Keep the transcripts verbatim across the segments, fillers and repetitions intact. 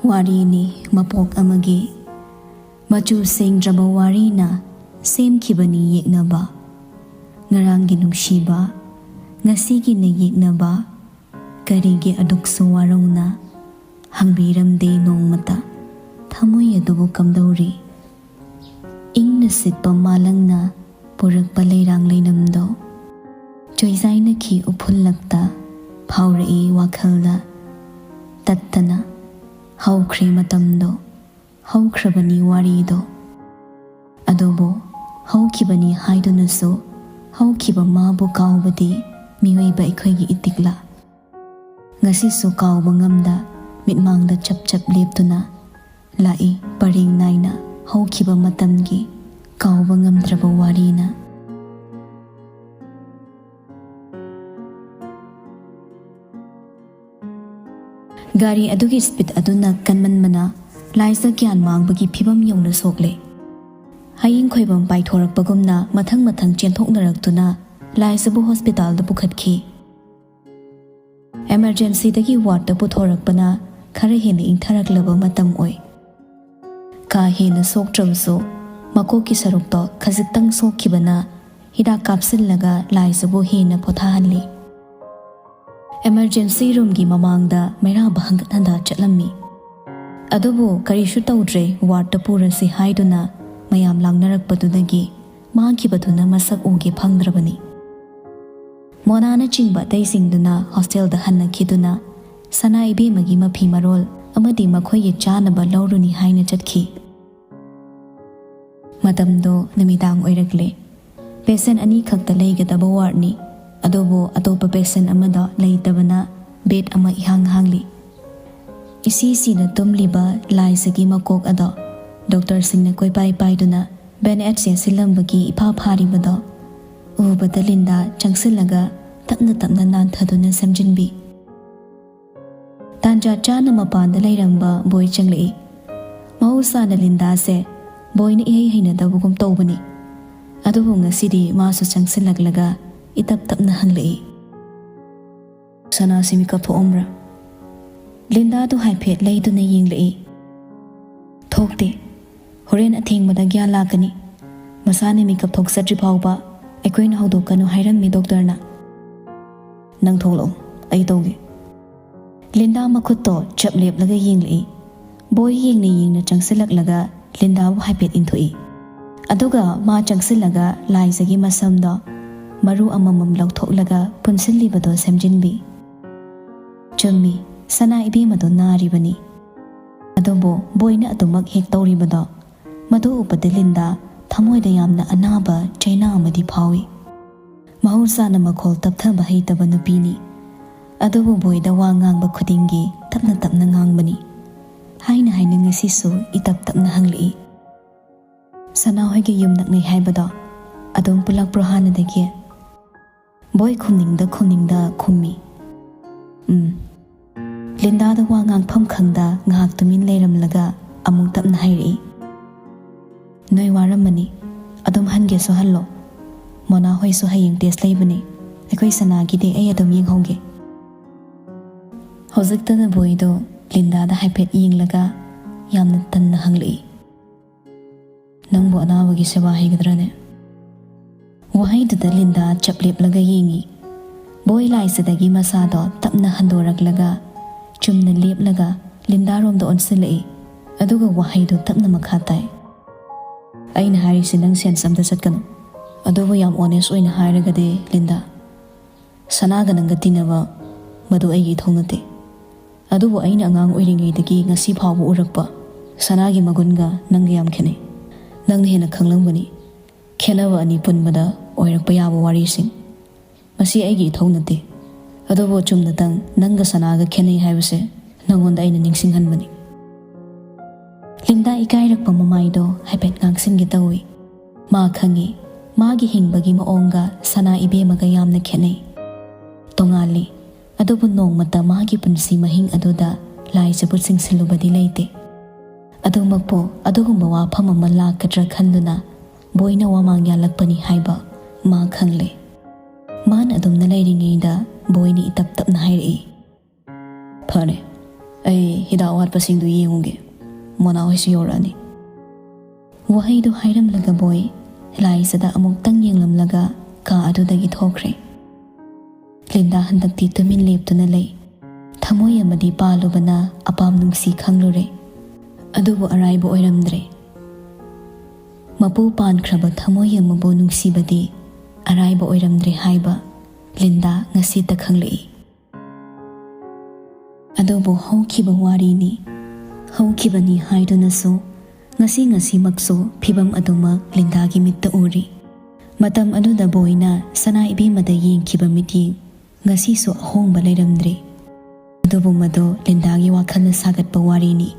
ꯋꯥꯔꯤꯅꯤ ꯃꯄꯣꯛ ꯑꯃꯒꯤ꯫ ꯃꯆꯨ ꯁꯦꯡꯗ꯭ꯔꯕ ꯋꯥꯔꯤꯅ ꯁꯦꯝꯈꯤꯕꯅꯤ ꯌꯦꯛꯅꯕ꯫ ꯉꯔꯥꯡꯒꯤ ꯅꯨꯡꯁꯤꯕ, ꯉꯁꯤꯒꯤꯅ ꯌꯦꯛꯅꯕ꯫ ꯀꯔꯤꯒꯤ ꯑꯗꯨꯛꯁꯨ ꯋꯥꯔꯧꯅ ꯍꯪꯕꯤꯔꯝꯗꯦ ꯅꯣꯡꯃꯇ꯫ ꯊꯃꯣꯏ ꯑꯗꯨꯕꯨ ꯀꯝꯗꯧꯔꯤ? ꯏꯪꯅ ꯁꯤꯠꯄ ꯃꯥꯂꯪꯅ ꯄꯨꯔꯛꯄ ꯂꯩꯔꯥꯡ ꯂꯩꯅꯝꯗꯣ꯫ ꯆꯣꯏꯖꯥꯏꯅꯈꯤ ꯎꯐꯨꯜꯂꯛꯇ ꯐꯥꯎꯔꯛꯏ ꯋꯥꯈꯜꯗ꯫ ꯇꯠꯇꯅ ꯍꯧꯈ꯭ꯔꯦ ꯃꯇꯝꯗꯣ, ꯍꯧꯈ꯭ꯔꯕꯅꯤ ꯋꯥꯔꯤꯗꯣ꯫ ꯑꯗꯨꯕꯨ ꯍꯧꯈꯤꯕꯅꯤ ꯍꯥꯏꯗꯨꯅꯁꯨ ꯍꯧꯈꯤꯕ ꯃꯥꯕꯨ ꯀꯥꯎꯕꯗꯤ ꯃꯤꯑꯣꯏꯕ ꯑꯩꯈꯣꯏꯒꯤ ꯏꯇꯤꯛꯂꯥ? ꯉꯁꯤꯁꯨ ꯀꯥꯎꯕ ꯉꯝꯗ ꯃꯤꯠꯃꯥꯡꯗ ꯆꯞ ꯆꯞ ꯂꯦꯞꯇꯨꯅ ꯂꯥꯛꯏ ꯄꯔꯦꯡ ꯅꯥꯏꯅ ꯍꯧꯈꯤꯕ ꯃꯇꯝꯒꯤ ꯀꯥꯎꯕ ꯉꯝꯗ꯭ꯔꯕ ꯋꯥꯔꯤꯅ꯫ ꯒꯥꯔꯤ ꯑꯗꯨꯒꯤ ꯁ꯭ꯄꯤꯗ ꯑꯗꯨꯅ ꯀꯟꯃꯟꯕꯅ ꯂꯥꯏꯖ ꯒ꯭ꯌꯥꯟ ꯃꯥꯡꯕꯒꯤ ꯐꯤꯚꯝ ꯌꯧꯅ ꯁꯣꯛꯂꯦ꯫ ꯍꯌꯤꯡ ꯈꯣꯏꯕꯝ ꯄꯥꯏꯊꯣꯔꯛꯄꯒꯨꯝꯅ ꯃꯊꯪ ꯃꯊꯪ ꯆꯦꯟꯊꯣꯛꯅꯔꯛꯇꯨꯅ ꯂꯥꯏꯖꯕꯨ ꯍꯣꯁꯄꯤꯇꯥꯜꯗ ꯄꯨꯈꯠꯈꯤ꯫ ꯑꯦꯃꯔꯖꯦꯟꯁꯤꯗꯒꯤ ꯋꯥꯔꯗꯇ ꯄꯨꯊꯣꯔꯛꯄꯅ ꯈꯔ ꯍꯦꯟꯅ ꯏꯪꯊꯔꯛꯂꯕ ꯃꯇꯝ ꯑꯣꯏ꯫ ꯀꯥ ꯍꯦꯟꯅ ꯁꯣꯛꯇ꯭ꯔꯕꯁꯨ ꯃꯀꯣꯛꯀꯤ ꯁꯔꯨꯛꯇꯣ ꯈꯖꯤꯛꯇꯪ ꯁꯣꯛꯈꯤꯕꯅ ꯍꯤꯗꯥꯛ ꯀꯥꯞꯁꯤꯜꯂꯒ ꯂꯥꯏꯖꯕꯨ ꯍꯦꯟꯅ ꯄꯣꯊꯥꯍꯜꯂꯤ꯫ ꯑꯦꯃꯔꯖꯦꯟꯁꯤ ꯔꯨꯝꯒꯤ ꯃꯃꯥꯡꯗ ꯃꯩꯔꯥꯕ ꯍꯪꯒꯠ ꯍꯟꯗ ꯆꯠꯂꯝꯃꯤ꯫ ꯑꯗꯨꯕꯨ ꯀꯔꯤꯁꯨ ꯇꯧꯗ꯭ꯔꯦ, ꯋꯥꯔꯗꯇ ꯄꯨꯔꯁꯤ ꯍꯥꯏꯗꯨꯅ ꯃꯌꯥꯝ ꯂꯥꯡꯅꯔꯛꯄꯗꯨꯗꯒꯤ ꯃꯥꯡꯈꯤꯕꯗꯨꯅ ꯃꯁꯛ ꯎꯒꯦ ꯐꯪꯗ꯭ꯔꯕꯅꯤ꯫ ꯃꯣꯅꯥꯅꯆꯤꯡꯕ ꯑꯇꯩꯁꯤꯡꯗꯨꯅ ꯍꯣꯁꯇꯦꯜꯗ ꯍꯟꯅꯈꯤꯗꯨꯅ ꯁꯅꯥ ꯏꯕꯦꯝꯃꯒꯤ ꯃꯐꯤ ꯃꯔꯣꯜ ꯑꯃꯗꯤ ꯃꯈꯣꯏꯒꯤ ꯆꯥꯅꯕ ꯂꯧꯔꯨꯅꯤ ꯍꯥꯏꯅ ꯆꯠꯈꯤ꯫ ꯃꯇꯝꯗꯣ ꯅꯨꯃꯤꯗꯥꯡ ꯑꯣꯏꯔꯛꯂꯦ꯫ ꯄꯦꯁꯦꯟ ꯑꯅꯤꯈꯛꯇ ꯂꯩꯒꯗꯕ ꯋꯥꯔꯗꯅꯤ, ꯑꯗꯨꯕꯨ ꯑꯇꯣꯞꯄ ꯄꯦꯁꯦꯟ ꯑꯃꯗꯣ ꯂꯩꯇꯕꯅ ꯕꯦꯗ ꯑꯃ ꯏꯍꯥꯡ ꯍꯥꯡꯂꯤ꯫ ꯏꯁꯤ ꯁꯤꯅ ꯇꯨꯝꯂꯤꯕ ꯂꯥꯏꯖꯒꯤ ꯃꯀꯣꯛ ꯑꯗꯣ ꯗꯣꯛꯇꯔꯁꯤꯡꯅ ꯀꯣꯏꯄꯥꯏ ꯄꯥꯏꯗꯨꯅ ꯕꯦꯟ ꯑꯦꯠ ꯌꯦꯠꯁꯤꯜꯂꯝꯕꯒꯤ ꯏꯐꯥ ꯐꯥꯔꯤꯕꯗꯣ ꯎꯕꯗ ꯂꯤꯟꯗꯥ ꯆꯪꯁꯤꯜꯂꯒ ꯇꯞꯅ ꯇꯞꯅ ꯅꯥꯟꯊꯗꯨꯅ ꯁꯦꯝꯖꯤꯟꯕꯤ꯫ ꯇꯥꯟꯖꯥ ꯆꯥꯅ ꯃꯄꯥꯟꯗ ꯂꯩꯔꯝꯕ ꯕꯣꯏ ꯆꯪꯂꯛꯏ꯫ ꯃꯍꯧꯁꯥꯅ ꯂꯤꯟꯗꯥꯁꯦ ꯕꯣꯏꯅ ꯏꯍꯩ ꯍꯩꯅꯗꯕꯒꯨꯝ ꯇꯧꯕꯅꯤ꯫ ꯑꯗꯨꯕꯨ ꯉꯁꯤꯗꯤ ꯃꯥꯁꯨ ꯆꯪꯁꯤꯜꯂꯛꯂꯒ ꯏꯇꯞ ꯇꯞꯅ ꯍꯪꯂꯛꯏ, "ꯁꯅꯥꯁꯤ ꯃꯤꯀꯞ ꯊꯣꯛꯑꯝꯕ꯭ꯔꯥ?" ꯂꯤꯟꯗꯥꯗꯨ ꯍꯥꯏꯐꯦꯠ ꯂꯩꯗꯨꯅ ꯌꯦꯡꯂꯛꯏ꯫ "ꯊꯣꯛꯇꯦ꯫ ꯍꯣꯔꯦꯟ ꯑꯊꯦꯡꯕꯗ ꯒ꯭ꯌꯥꯟ ꯂꯥꯛꯀꯅꯤ꯫ ꯃꯁꯥꯅ ꯃꯤꯀꯞ ꯊꯣꯛꯆꯗ꯭ꯔꯤ ꯐꯥꯎꯕ ꯑꯩꯈꯣꯏꯅ ꯍꯧꯗꯣꯛꯀꯅꯨ ꯍꯥꯏꯔꯝꯃꯤ ꯗꯣꯛꯇꯔꯅ꯫ ꯅꯪ ꯊꯣꯛꯂꯛꯑꯣ, ꯑꯩ ꯇꯧꯒꯦ꯫" ꯂꯤꯟꯗꯥ ꯃꯈꯨꯠꯇꯣ ꯆꯞ ꯂꯦꯞꯂꯒ ꯌꯦꯡꯂꯛꯏ꯫ ꯕꯣꯏ ꯌꯦꯡꯅ ꯌꯦꯡꯅ ꯆꯪꯁꯤꯜꯂꯛꯂꯒ ꯂꯤꯟꯗꯥꯕꯨ ꯍꯥꯏꯐꯦꯠ ꯏꯟꯊꯣꯛꯏ꯫ ꯑꯗꯨꯒ ꯃꯥ ꯆꯪꯁꯤꯜꯂꯒ ꯂꯥꯏꯖꯒꯤ ꯃꯁꯝꯗꯣ ꯃꯔꯨ ꯑꯃꯃꯝ ꯂꯧꯊꯣꯛꯂꯒ ꯄꯨꯟꯁꯤꯜꯂꯤꯕꯗꯣ ꯁꯦꯝꯖꯤꯟꯕꯤ꯫ "ꯆꯨꯝꯃꯤ, ꯁꯅꯥ ꯏꯕꯦꯝꯃꯗꯣ ꯅꯥꯔꯤꯕꯅꯤ꯫ ꯑꯗꯨꯕꯨ ꯕꯣꯏꯅ ꯑꯗꯨꯃꯛ ꯍꯦꯛ ꯇꯧꯔꯤꯕꯗꯣ, ꯃꯗꯨ ꯎꯕꯗ ꯂꯤꯟꯗꯥ ꯊꯃꯣꯏꯗ ꯌꯥꯝꯅ ꯑꯅꯥꯕ ꯆꯩꯅꯥ ꯑꯃꯗꯤ ꯐꯥꯎꯏ꯫ ꯃꯍꯧꯁꯥꯅ ꯃꯈꯣꯜ ꯇꯞꯊꯕ ꯍꯩꯇꯕ ꯅꯨꯄꯤꯅꯤ꯫ ꯑꯗꯨꯕꯨ ꯕꯣꯏꯗ ꯋꯥ ꯉꯥꯡꯕ ꯈꯨꯗꯤꯡꯒꯤ ꯇꯞꯅ ꯇꯞꯅ ꯉꯥꯡꯕꯅꯤ꯫ ꯍꯥꯏꯅ ꯍꯥꯏꯅ ꯉꯁꯤꯁꯨ ꯏꯇꯞ ꯇꯞꯅ ꯍꯪꯂꯛꯏ꯫ "ꯁꯅꯥꯍꯣꯏꯒꯤ ꯌꯨꯝ ꯅꯛꯅꯩ ꯍꯥꯏꯕꯗꯣ ꯑꯗꯨꯝ ꯄꯨꯜꯂꯛꯄ꯭ꯔꯣ ꯍꯥꯟꯅꯗꯒꯤ?" ꯕꯣꯏ ꯈꯨꯝꯅꯤꯡꯗ ꯈꯨꯝꯅꯤꯡꯗ ꯈꯨꯝꯃꯤ꯫ "ꯎꯝ꯫" ꯂꯤꯟꯗꯥꯗ ꯋꯥ ꯉꯥꯡꯐꯝ ꯈꯪꯗ ꯉꯥꯏꯍꯥꯛ ꯇꯨꯃꯤꯟ ꯂꯩꯔꯝꯂꯒ ꯑꯃꯨꯛ ꯇꯞꯅ ꯍꯥꯏꯔꯛꯏ꯫ "ꯅꯣꯏ ꯋꯥꯔꯝꯃꯅꯤ꯫ ꯑꯗꯨꯝ ꯍꯟꯒꯦꯁꯨ ꯍꯜꯂꯣ꯫ ꯃꯣꯅꯥ ꯍꯣꯏꯁꯨ ꯍꯌꯦꯡ ꯇꯦꯁ ꯂꯩꯕꯅꯦ꯫ ꯑꯩꯈꯣꯏ ꯁꯅꯥꯒꯤꯗꯤ ꯑꯩ ꯑꯗꯨꯝ ꯌꯦꯡꯍꯧꯒꯦ꯫" ꯍꯧꯖꯤꯛꯇꯗ ꯕꯣꯏꯗꯣ ꯂꯤꯟꯗꯥꯗ ꯍꯥꯏꯐꯦꯠ ꯌꯦꯡꯂꯒ ꯌꯥꯝꯅ ꯇꯟꯅ ꯍꯪꯂꯛꯏ꯫ "ꯅꯪꯕꯨ ꯑꯅꯥꯕꯒꯤ ꯁꯦꯕꯥ ꯍꯩꯒꯗ꯭ꯔꯅꯦ?" ꯋꯥꯍꯩꯗꯨꯗ ꯂꯤꯟꯗꯥ ꯆꯞ ꯂꯦꯞꯂꯒ ꯌꯦꯡꯉꯤ꯫ ꯕꯣꯏ ꯂꯥꯏꯁꯤꯗꯒꯤ ꯃꯁꯥꯗꯣ ꯇꯞꯅ ꯍꯟꯗꯣꯔꯛꯂꯒ ꯆꯨꯝꯅ ꯂꯦꯞꯂꯒ ꯂꯤꯟꯗꯥꯔꯣꯝꯗ ꯑꯣꯟꯁꯤꯜꯂꯛꯏ꯫ ꯑꯗꯨꯒ ꯋꯥꯍꯩꯗꯣ ꯇꯞꯅ ꯃꯈꯥ ꯇꯥꯏ꯫ "ꯑꯩꯅ ꯍꯥꯏꯔꯤꯁꯤ ꯅꯪ ꯁꯦꯟꯁ ꯑꯝꯇ ꯆꯠꯀꯅꯨ꯫ ꯑꯗꯨꯕꯨ ꯌꯥꯝ ꯑꯣꯅꯦꯁ ꯑꯣꯏꯅ ꯍꯥꯏꯔꯒꯗꯤ ꯂꯤꯟꯗꯥ, ꯁꯅꯥꯒ ꯅꯪꯒ ꯇꯤꯟꯅꯕ ꯃꯗꯨ ꯑꯩꯒꯤ ꯏꯊꯧ ꯅꯠꯇꯦ꯫ ꯑꯗꯨꯕꯨ ꯑꯩꯅ ꯑꯉꯥꯡ ꯑꯣꯏꯔꯤꯉꯩꯗꯒꯤ ꯉꯁꯤ ꯐꯥꯎꯕ ꯎꯔꯛꯄ ꯁꯅꯥꯒꯤ ꯃꯒꯨꯟꯒ ꯅꯪꯒ ꯌꯥꯝ ꯈꯦꯠꯅꯩ꯫ ꯅꯪꯅ ꯍꯦꯟꯅ ꯈꯪꯂꯝꯒꯅꯤ ꯈꯦꯠꯅꯕ ꯑꯅꯤ ꯄꯨꯟꯕꯗ ꯑꯣꯏꯔꯛꯄ ꯌꯥꯕ ꯋꯥꯔꯤꯁꯤꯡ꯫ ꯃꯁꯤ ꯑꯩꯒꯤ ꯏꯊꯧ ꯅꯠꯇꯦ꯫ ꯑꯗꯨꯕꯨ ꯆꯨꯝꯅꯇꯪ ꯅꯪꯒ ꯁꯅꯥꯒ ꯈꯦꯠꯅꯩ ꯍꯥꯏꯕꯁꯦ ꯅꯪꯉꯣꯟꯗ ꯑꯩꯅ ꯅꯤꯡꯁꯤꯡꯍꯟꯕꯅꯤ꯫" ꯂꯤꯟꯗꯥ ꯏꯀꯥꯏꯔꯛꯄ ꯃꯃꯥꯏꯗꯣ ꯍꯥꯏꯐꯦꯠ ꯉꯥꯡꯁꯤꯟꯒꯦ ꯇꯧꯏ꯫ ꯃꯥ ꯈꯪꯉꯤ, ꯃꯥꯒꯤ ꯍꯤꯡꯕꯒꯤ ꯃꯑꯣꯡꯒ ꯁꯅꯥ ꯏꯕꯦꯝꯃꯒ ꯌꯥꯝꯅ ꯈꯦꯠꯅꯩ, ꯇꯣꯉꯥꯜꯂꯤ꯫ ꯑꯗꯨꯕꯨ ꯅꯣꯡꯃꯇ ꯃꯥꯒꯤ ꯄꯨꯟꯁꯤ ꯃꯍꯤꯡ ꯑꯗꯨꯗ ꯂꯥꯏꯖꯕꯨ ꯆꯤꯡꯁꯤꯜꯂꯨꯕꯗꯤ ꯂꯩꯇꯦ꯫ ꯑꯗꯨꯃꯛꯄꯨ ꯑꯗꯨꯒꯨꯝꯕ ꯋꯥꯐꯝ ꯑꯃ ꯂꯥꯛꯀꯗ꯭ꯔꯥ ꯈꯟꯗꯨꯅ ꯕꯣꯏꯅ ꯋꯥꯃꯥꯡ ꯌꯥꯜꯂꯛꯄꯅꯤ ꯍꯥꯏꯕ ꯃꯥ ꯈꯪꯂꯦ꯫ ꯃꯥꯅ ꯑꯗꯨꯝꯅ ꯂꯩꯔꯤꯉꯩꯗ ꯕꯣꯏꯅ ꯏꯇꯞ ꯇꯞꯅ ꯍꯥꯏꯔꯛꯏ, "ꯐꯔꯦ, "ꯑꯩ ꯍꯤꯗꯥꯛ ꯋꯥꯠꯄꯁꯤꯡꯗꯨ ꯌꯦꯡꯉꯨꯒꯦ, ꯃꯣꯅꯥ ꯍꯣꯏꯁꯨ ꯌꯧꯔꯛꯑꯅꯤ"꯫ ꯋꯥꯍꯩꯗꯨ ꯍꯥꯏꯔꯝꯂꯒ ꯕꯣꯏ ꯂꯥꯏꯖꯗ ꯑꯃꯨꯛꯇꯪ ꯌꯦꯡꯂꯝꯂꯒ ꯀꯥ ꯑꯗꯨꯗꯒꯤ ꯊꯣꯛꯈ꯭ꯔꯦ꯫ ꯂꯤꯟꯗꯥ ꯍꯟꯗꯛꯇꯤ ꯇꯨꯃꯤꯟ ꯂꯦꯞꯇꯨꯅ ꯂꯩ꯫ ꯊꯃꯣꯏ ꯑꯃꯗꯤ ꯄꯥꯜꯂꯨꯕꯅ ꯑꯄꯥꯝ ꯅꯨꯡꯁꯤ ꯈꯪꯂꯨꯔꯦ꯫ ꯑꯗꯨꯕꯨ ꯑꯔꯥꯏꯕ ꯑꯣꯏꯔꯝꯗ꯭ꯔꯦ꯫ ꯃꯄꯨ ꯄꯥꯟꯈ꯭ꯔꯕ ꯊꯃꯣꯏ ꯑꯃꯕꯨ ꯅꯨꯡꯁꯤꯕꯗꯤ ꯑꯔꯥꯏꯕ ꯑꯣꯏꯔꯝꯗ꯭ꯔꯦ ꯍꯥꯏꯕ ꯂꯤꯟꯗꯥ ꯉꯁꯤꯇ ꯈꯪꯂꯛꯏ꯫ ꯑꯗꯨꯕꯨ ꯍꯧꯈꯤꯕ ꯋꯥꯔꯤꯅꯤ꯫ ꯍꯧꯈꯤꯕꯅꯤ ꯍꯥꯏꯗꯨꯅꯁꯨ ꯉꯁꯤ ꯉꯁꯤꯃꯛꯁꯨ ꯐꯤꯕꯝ ꯑꯗꯨꯃꯛ ꯂꯤꯟꯗꯥꯒꯤ ꯃꯤꯠꯇ ꯎꯔꯤ꯫ ꯃꯇꯝ ꯑꯗꯨꯗ ꯕꯣꯏꯅ ꯁꯅꯥ ꯏꯕꯦꯝꯃꯗ ꯌꯦꯡꯈꯤꯕ ꯃꯤꯠꯌꯦꯡ ꯉꯁꯤꯁꯨ ꯑꯍꯣꯡꯕ ꯂꯩꯔꯝꯗ꯭ꯔꯤ꯫ ꯑꯗꯨꯕꯨ ꯃꯗꯨ ꯂꯤꯟꯗꯥꯒꯤ ꯋꯥꯈꯜꯅ ꯁꯥꯒꯠꯄ ꯋꯥꯔꯤꯅꯤ꯫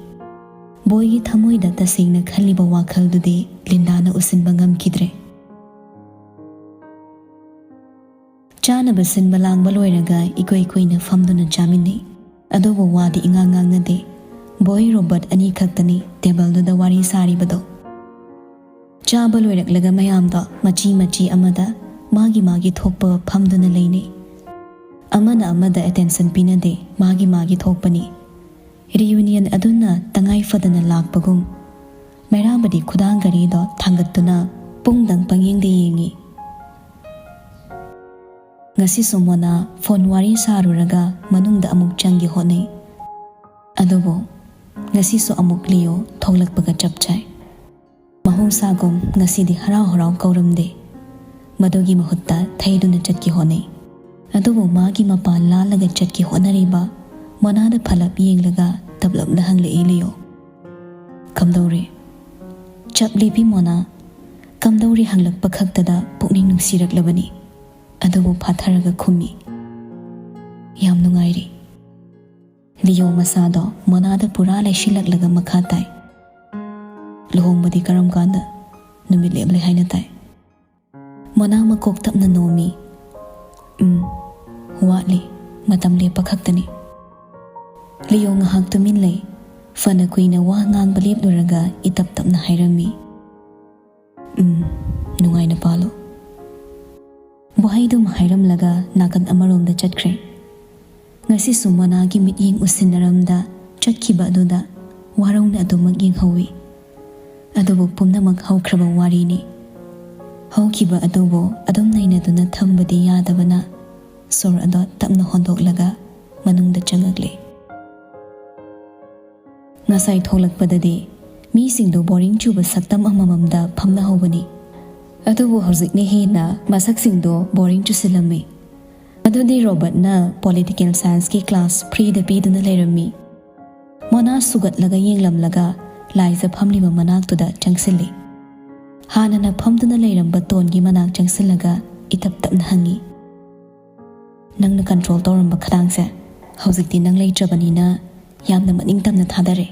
ꯕꯣꯏꯒꯤ ꯊꯃꯣꯏꯗ ꯇꯁꯦꯡꯅ ꯈꯜꯂꯤꯕ ꯋꯥꯈꯜꯗꯨꯗꯤ ꯂꯤꯟꯗꯥꯅ ꯎꯁꯤꯟꯕ ꯉꯝꯈꯤꯗ꯭ꯔꯦ꯫ ꯆꯥꯅꯕ ꯁꯤꯟꯕ ꯂꯥꯡꯕ ꯂꯣꯏꯔꯒ ꯏꯀꯨꯏ ꯀꯨꯏꯅ ꯐꯝꯗꯨꯅ ꯆꯥꯃꯤꯟꯅꯩ꯫ ꯑꯗꯨꯕꯨ ꯋꯥꯗꯤ ꯏꯉꯥꯡ ꯉꯥꯡꯅꯗꯦ꯫ ꯕꯣꯏ ꯔꯣꯕꯔꯠ ꯑꯅꯤ ꯈꯛꯇꯅꯤ ꯇꯦꯕꯜꯗꯨꯗ ꯋꯥꯔꯤ ꯁꯥꯔꯤꯕꯗꯣ꯫ ꯆꯥꯕ ꯂꯣꯏꯔꯛꯂꯒ ꯃꯌꯥꯝꯗꯣ ꯃꯆꯤ ꯃꯆꯤ ꯑꯃꯗ ꯃꯥꯒꯤ ꯃꯥꯒꯤ ꯊꯣꯛꯄ ꯐꯝꯗꯨꯅ ꯂꯩꯅꯩ꯫ ꯑꯃꯅ ꯑꯃꯗ ꯑꯦꯇꯦꯟꯁꯟ ꯄꯤꯅꯗꯦ, ꯃꯥꯒꯤ ꯃꯥꯒꯤ ꯊꯣꯛꯄꯅꯤ꯫ ꯔꯤꯌꯨꯅꯤꯌꯟ ꯑꯗꯨꯅ ꯇꯉꯥꯏ ꯐꯗꯅ ꯂꯥꯛꯄꯒꯨꯝ ꯃꯩꯔꯥꯕꯗꯤ ꯈꯨꯗꯥꯡ ꯘꯔꯤꯗꯣ ꯊꯥꯡꯒꯠꯇꯨꯅ ꯄꯨꯡꯗꯪ ꯄꯪꯌꯦꯡꯗ ꯌꯦꯡꯉꯤ꯫ ꯉꯁꯤꯁꯨ ꯃꯣꯅꯥ ꯐꯣꯟ ꯋꯥꯔꯤ ꯁꯥꯔꯨꯔꯒ ꯃꯅꯨꯡꯗ ꯑꯃꯨꯛ ꯆꯪꯒꯦ ꯍꯣꯠꯅꯩ꯫ ꯑꯗꯨꯕꯨ ꯉꯁꯤꯁꯨ ꯑꯃꯨꯛ ꯂꯤꯌꯣ ꯊꯣꯛꯂꯛꯄꯒ ꯆꯞ ꯆꯥꯏ꯫ ꯃꯍꯧꯁꯥꯒꯨꯝ ꯉꯁꯤꯗꯤ ꯍꯔꯥꯎ ꯍꯔꯥꯎ ꯀꯧꯔꯝꯗꯦ꯫ ꯃꯗꯨꯒꯤ ꯃꯍꯨꯠꯇ ꯊꯩꯗꯨꯅ ꯆꯠꯀꯦ ꯍꯣꯠꯅꯩ꯫ ꯑꯗꯨꯕꯨ ꯃꯥꯒꯤ ꯃꯄꯥꯟ ꯂꯥꯜꯂꯒ ꯆꯠꯀꯦ ꯍꯣꯠꯅꯔꯤꯕ ꯃꯣꯅꯥꯗ ꯐꯂꯞ ꯌꯦꯡꯂꯒ ꯇꯞꯂꯞꯅ ꯍꯪꯂꯛꯏ ꯂꯤꯌꯣ꯫ "ꯀꯝꯗꯧꯔꯦ?" ꯆꯞ ꯂꯦꯞꯄꯤ ꯃꯣꯅꯥ꯫ ꯀꯝꯗꯧꯔꯦ ꯍꯪꯂꯛꯄ ꯈꯛꯇꯗ ꯄꯨꯛꯅꯤꯡ ꯅꯨꯡꯁꯤꯔꯛꯂꯕꯅꯤ꯫ ꯑꯗꯨꯕꯨ ꯐꯥꯊꯔꯒ ꯈꯨꯝꯃꯤ, "ꯌꯥꯝ ꯅꯨꯡꯉꯥꯏꯔꯤ"꯫ ꯂꯤꯌꯣ ꯃꯁꯥꯗꯣ ꯃꯣꯅꯥꯗ ꯄꯨꯔꯥ ꯂꯩꯁꯤꯜꯂꯛꯂꯒ ꯃꯈꯥ ꯇꯥꯏ, "ꯂꯨꯍꯣꯡꯕꯗꯤ ꯀꯔꯝ ꯀꯥꯟꯗ? ꯅꯨꯃꯤꯠ ꯂꯦꯞꯂꯦ ꯍꯥꯏꯅ ꯇꯥꯏ"꯫ ꯃꯣꯅꯥ ꯃꯀꯣꯛ ꯇꯞꯅ ꯅꯣꯝꯃꯤ꯫ "ꯎꯝ, ꯋꯥꯠꯂꯤ꯫ ꯃꯇꯝ ꯂꯦꯞꯄ ꯈꯛꯇꯅꯤ"꯫ ꯂꯤꯌꯣ ꯉꯥꯏꯍꯥꯛ ꯇꯨꯃꯤꯟ ꯂꯩ꯫ ꯐꯅ ꯀꯨꯏꯅ ꯋꯥ ꯉꯥꯡꯕ ꯂꯦꯞꯂꯨꯔꯒ ꯏꯇꯞ ꯇꯞꯅ ꯍꯥꯏꯔꯝꯃꯤ, "ꯎꯝ, ꯅꯨꯡꯉꯥꯏꯅ ꯄꯥꯜꯂꯨ"꯫ ꯋꯥꯍꯩꯗꯨꯃ ꯍꯥꯏꯔꯝꯂꯒ ꯅꯥꯀꯟ ꯑꯃꯔꯣꯝꯗ ꯆꯠꯈ꯭ꯔꯦ꯫ ꯉꯁꯤꯁꯨ ꯃꯣꯅꯥꯒꯤ ꯃꯤꯠꯌꯦꯡ ꯎꯁꯤꯟꯅꯔꯝꯗ ꯆꯠꯈꯤꯕ ꯑꯗꯨꯗ ꯋꯥꯔꯧꯅ ꯑꯗꯨꯃꯛ ꯌꯦꯡꯍꯧꯏ꯫ ꯑꯗꯨꯕꯨ ꯄꯨꯝꯅꯃꯛ ꯍꯧꯈ꯭ꯔꯕ ꯋꯥꯔꯤꯅꯤ꯫ ꯍꯧꯈꯤꯕ ꯑꯗꯨꯕꯨ ꯑꯗꯨꯝ ꯅꯩꯅꯗꯨꯅ ꯊꯝꯕꯗꯤ ꯌꯥꯗꯕꯅ ꯁꯣꯔ ꯑꯗꯣ ꯇꯞꯅ ꯍꯣꯟꯗꯣꯛꯂꯒ ꯃꯅꯨꯡꯗ ꯆꯪꯂꯛꯂꯦ꯫ ꯉꯁꯥꯏ ꯊꯣꯛꯂꯛꯄꯗꯗꯤ ꯃꯤꯁꯤꯡꯗꯨ ꯕꯣꯔꯤꯡ ꯆꯨꯕ ꯁꯛꯇꯝ ꯑꯃꯃꯝꯗ ꯐꯝꯅꯍꯧꯕꯅꯤ꯫ ꯑꯗꯨꯕꯨ ꯍꯧꯖꯤꯛꯅ ꯍꯦꯟꯅ ꯃꯁꯛꯁꯤꯡꯗꯣ ꯕꯣꯔꯤꯡ ꯆꯨꯁꯤꯜꯂꯝꯃꯤ꯫ ꯑꯗꯨꯗꯤ ꯔꯣꯕꯔꯠꯅ ꯄꯣꯂꯤꯇꯤꯀꯦꯜ ꯁꯥꯏꯟꯁꯀꯤ ꯀ꯭ꯂꯥꯁ ꯐ꯭ꯔꯤꯗ ꯄꯤꯗꯨꯅ ꯂꯩꯔꯝꯃꯤ꯫ ꯃꯣꯅꯥ ꯁꯨꯒꯠꯂꯒ ꯌꯦꯡꯂꯝꯂꯒ ꯂꯥꯏꯖ ꯐꯝꯂꯤꯕ ꯃꯅꯥꯛꯇꯨꯗ ꯆꯪꯁꯤꯜꯂꯤ꯫ ꯍꯥꯟꯅꯅ ꯐꯝꯗꯨꯅ ꯂꯩꯔꯝꯕ ꯇꯣꯟꯒꯤ ꯃꯅꯥꯛ ꯆꯪꯁꯤꯜꯂꯒ ꯏꯇꯞ ꯇꯞꯅ ꯍꯪꯉꯤ, "ꯅꯪꯅ ꯀꯟꯇ꯭ꯔꯣꯜ ꯇꯧꯔꯝꯕ ꯈꯗꯥꯡꯁꯦ ꯍꯧꯖꯤꯛꯇꯤ ꯅꯪ ꯂꯩꯇ꯭ꯔꯕꯅꯤꯅ ꯌꯥꯝꯅ ꯃꯅꯤꯡ ꯇꯝꯅ ꯊꯥꯗꯔꯦ꯫"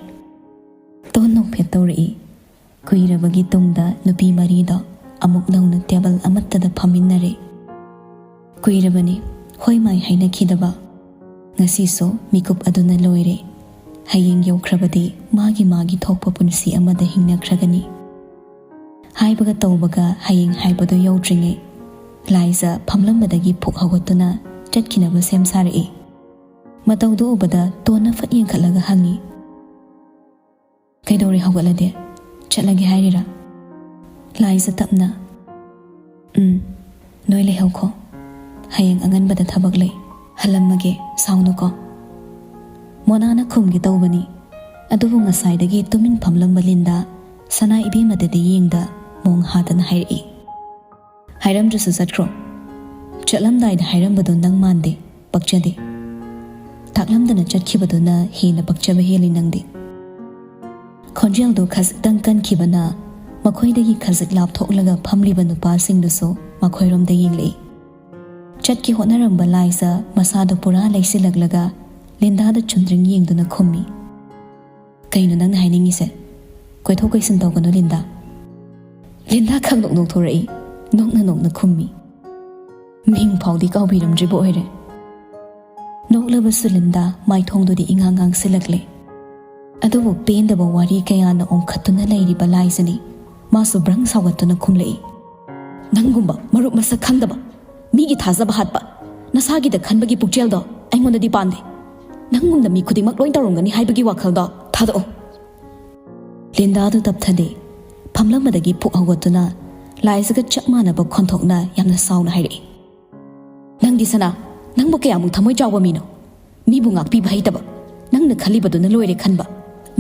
ꯇꯣꯟ ꯅꯣꯛꯐꯦꯠ ꯇꯧꯔꯛꯏ꯫ ꯀꯨꯏꯔꯕꯒꯤ ꯇꯨꯡꯗ ꯅꯨꯄꯤ ꯃꯔꯤꯗꯣ ꯑꯃꯨꯛ ꯅꯧꯅ ꯇꯦꯕꯜ ꯑꯃꯠꯇꯗ ꯐꯝꯃꯤꯟꯅꯔꯦ꯫ ꯀꯨꯏꯔꯕꯅꯤ ꯍꯣꯏ ꯃꯥꯏ ꯍꯥꯏꯅꯈꯤꯗꯕ꯫ ꯉꯁꯤꯁꯨ ꯃꯤꯀꯨꯞ ꯑꯗꯨꯅ ꯂꯣꯏꯔꯦ꯫ ꯍꯌꯦꯡ ꯌꯧꯈ꯭ꯔꯕꯗꯤ ꯃꯥꯒꯤ ꯃꯥꯒꯤ ꯊꯣꯛꯄ ꯄꯨꯟꯁꯤ ꯑꯃꯗ ꯍꯤꯡꯅꯈ꯭ꯔꯒꯅꯤ꯫ ꯍꯥꯏꯕꯒ ꯇꯧꯕꯒ ꯍꯌꯦꯡ ꯍꯥꯏꯕꯗꯨ ꯌꯧꯗ꯭ꯔꯤꯉꯩ ꯂꯥꯏꯖ ꯐꯝꯂꯝꯕꯗꯒꯤ ꯐꯨꯛ ꯍꯧꯒꯠꯇꯨꯅ ꯆꯠꯈꯤꯅꯕ ꯁꯦꯝ ꯁꯥꯔꯛꯏ꯫ ꯃꯇꯧꯗꯨ ꯎꯕꯗ ꯇꯣꯟꯅ ꯐꯠ ꯌꯦꯡꯈꯠꯂꯒ ꯍꯪꯉꯤ, "ꯀꯩꯗꯧꯔꯦ ꯍꯧꯒꯠꯂꯗꯤ? ꯆꯠꯂꯒꯦ ꯍꯥꯏꯔꯤꯔꯥ?" ꯂꯥꯏꯖ ꯇꯞꯅ, "ꯎꯝ, ꯅꯣꯏ ꯂꯩꯍꯧꯈꯣ꯫ ꯍꯌꯦꯡ ꯑꯉꯟꯕꯗ ꯊꯕꯛ ꯂꯩ꯫ ꯍꯜꯂꯝꯃꯒꯦ, ꯁꯥꯎꯅꯨꯀꯣ꯫" ꯃꯣꯅꯥꯅ ꯈꯨꯝꯒꯦ ꯇꯧꯕꯅꯤ꯫ ꯑꯗꯨꯕꯨ ꯉꯁꯥꯏꯗꯒꯤ ꯇꯨꯃꯤꯟ ꯐꯝꯂꯝꯕ ꯂꯤꯟꯗꯥ ꯁꯅꯥ ꯏꯕꯦꯝꯃꯗꯗꯤ ꯌꯦꯡꯗ ꯃꯣꯡ ꯍꯥꯗꯅ ꯍꯥꯏꯔꯛꯏ, "ꯍꯥꯏꯔꯝꯗ꯭ꯔꯁꯨ ꯆꯠꯈ꯭ꯔꯣ꯫ ꯆꯠꯂꯝꯗꯥꯏꯗ ꯍꯥꯏꯔꯝꯕꯗꯣ ꯅꯪ ꯃꯥꯟꯗꯦ, ꯄꯛꯆꯗꯦ꯫ ꯇꯥꯛꯂꯝꯗꯅ ꯆꯠꯈꯤꯕꯗꯨꯅ ꯍꯦꯟꯅ ꯄꯛꯆꯕ ꯍꯦꯜꯂꯤ ꯅꯪꯗꯤ꯫" ꯈꯣꯟꯖꯦꯜꯗꯨ ꯈꯖꯤꯛꯇꯪ ꯀꯟꯈꯤꯕꯅ ꯃꯈꯣꯏꯗꯒꯤ ꯈꯖꯤꯛ ꯂꯥꯞꯊꯣꯛꯂꯒ ꯐꯝꯂꯤꯕ ꯅꯨꯄꯥꯁꯤꯡꯗꯨꯁꯨ ꯃꯈꯣꯏꯔꯣꯝꯗ ꯌꯦꯡꯂꯛꯏ꯫ ꯆꯠꯀꯦ ꯍꯣꯠꯅꯔꯝꯕ ꯂꯥꯏꯖ ꯃꯁꯥꯗꯨ ꯄꯨꯔꯥ ꯂꯩꯁꯤꯜꯂꯛꯂꯒ ꯂꯤꯟꯗꯥꯗ ꯆꯨꯝꯗ꯭ꯔꯤꯡ ꯌꯦꯡꯗꯨꯅ ꯈꯨꯝꯃꯤ, "ꯀꯩꯅꯣ ꯅꯪꯅ ꯍꯥꯏꯅꯤꯡꯉꯤꯁꯦ? ꯀꯣꯏꯊꯣꯛ ꯀꯣꯏꯁꯤꯟ ꯇꯧꯒꯅꯨ, ꯂꯤꯟꯗꯥ꯫" ꯂꯤꯟꯗꯥ ꯈꯪꯅꯣꯛ ꯅꯣꯛꯊꯣꯔꯛꯏ, ꯅꯣꯛꯅ ꯅꯣꯛꯅ ꯈꯨꯝꯃꯤ, "ꯃꯤꯡ ꯐꯥꯎꯗꯤ ꯀꯥꯎꯕꯤꯔꯝꯗ꯭ꯔꯤꯕ ꯑꯣꯏꯔꯦ꯫" ꯅꯣꯛꯂꯕꯁꯨ ꯂꯤꯟꯗꯥ ꯃꯥꯏꯊꯣꯡꯗꯨꯗꯤ ꯏꯉꯥꯡ ꯉꯥꯡꯁꯤꯜꯂꯛꯂꯦ꯫ ꯑꯗꯨꯕꯨ ꯄꯦꯟꯗꯕ ꯋꯥꯔꯤ ꯀꯌꯥꯅ ꯑꯣꯡꯈꯠꯇꯨꯅ ꯂꯩꯔꯤꯕ ꯂꯥꯏꯖꯅꯤ꯫ ꯃꯥꯁꯨ ꯕ꯭ꯔꯪ ꯁꯥꯎꯒꯠꯇꯨꯅ ꯈꯨꯝꯂꯛꯏ, "ꯅꯪꯒꯨꯝꯕ ꯃꯔꯨꯞ ꯃꯁꯛ ꯈꯪꯗꯕ, ꯃꯤꯒꯤ ꯊꯥꯖꯕ ꯍꯥꯠꯄ, ꯅꯁꯥꯒꯤꯗ ꯈꯟꯕꯒꯤ ꯄꯨꯛꯆꯦꯜꯗꯣ ꯑꯩꯉꯣꯟꯗꯗꯤ ꯄꯥꯟꯗꯦ꯫ ꯅꯪꯒꯨꯝꯅ ꯃꯤ ꯈꯨꯗꯤꯡꯃꯛ ꯂꯣꯏ ꯇꯧꯔꯝꯒꯅꯤ ꯍꯥꯏꯕꯒꯤ ꯋꯥꯈꯜꯗꯣ ꯊꯥꯗꯣꯛꯑꯣ꯫ ꯂꯤꯟꯗꯥꯗꯨ ꯇꯞꯊꯗꯦ꯫ ꯐꯝꯂꯝꯕꯗꯒꯤ ꯄꯨꯛ ꯍꯧꯒꯠꯇꯨꯅ ꯂꯥꯏꯖꯒ ꯆꯞ ꯃꯥꯟꯅꯕ ꯈꯣꯟꯊꯣꯛꯅ ꯌꯥꯝꯅ ꯁꯥꯎꯅ ꯍꯥꯏꯔꯛꯏ, "ꯅꯪꯗꯤ ꯁꯅꯥ, ꯅꯪꯕꯨ ꯀꯌꯥꯃꯨꯛ ꯊꯃꯣꯏ ꯆꯥꯎꯕ ꯃꯤꯅꯣ? ꯃꯤꯕꯨ ꯉꯥꯛꯄꯤꯕ ꯍꯩꯇꯕ, ꯅꯪꯅ ꯈꯜꯂꯤꯕꯗꯨꯅ ꯂꯣꯏꯔꯦ ꯈꯟꯕ,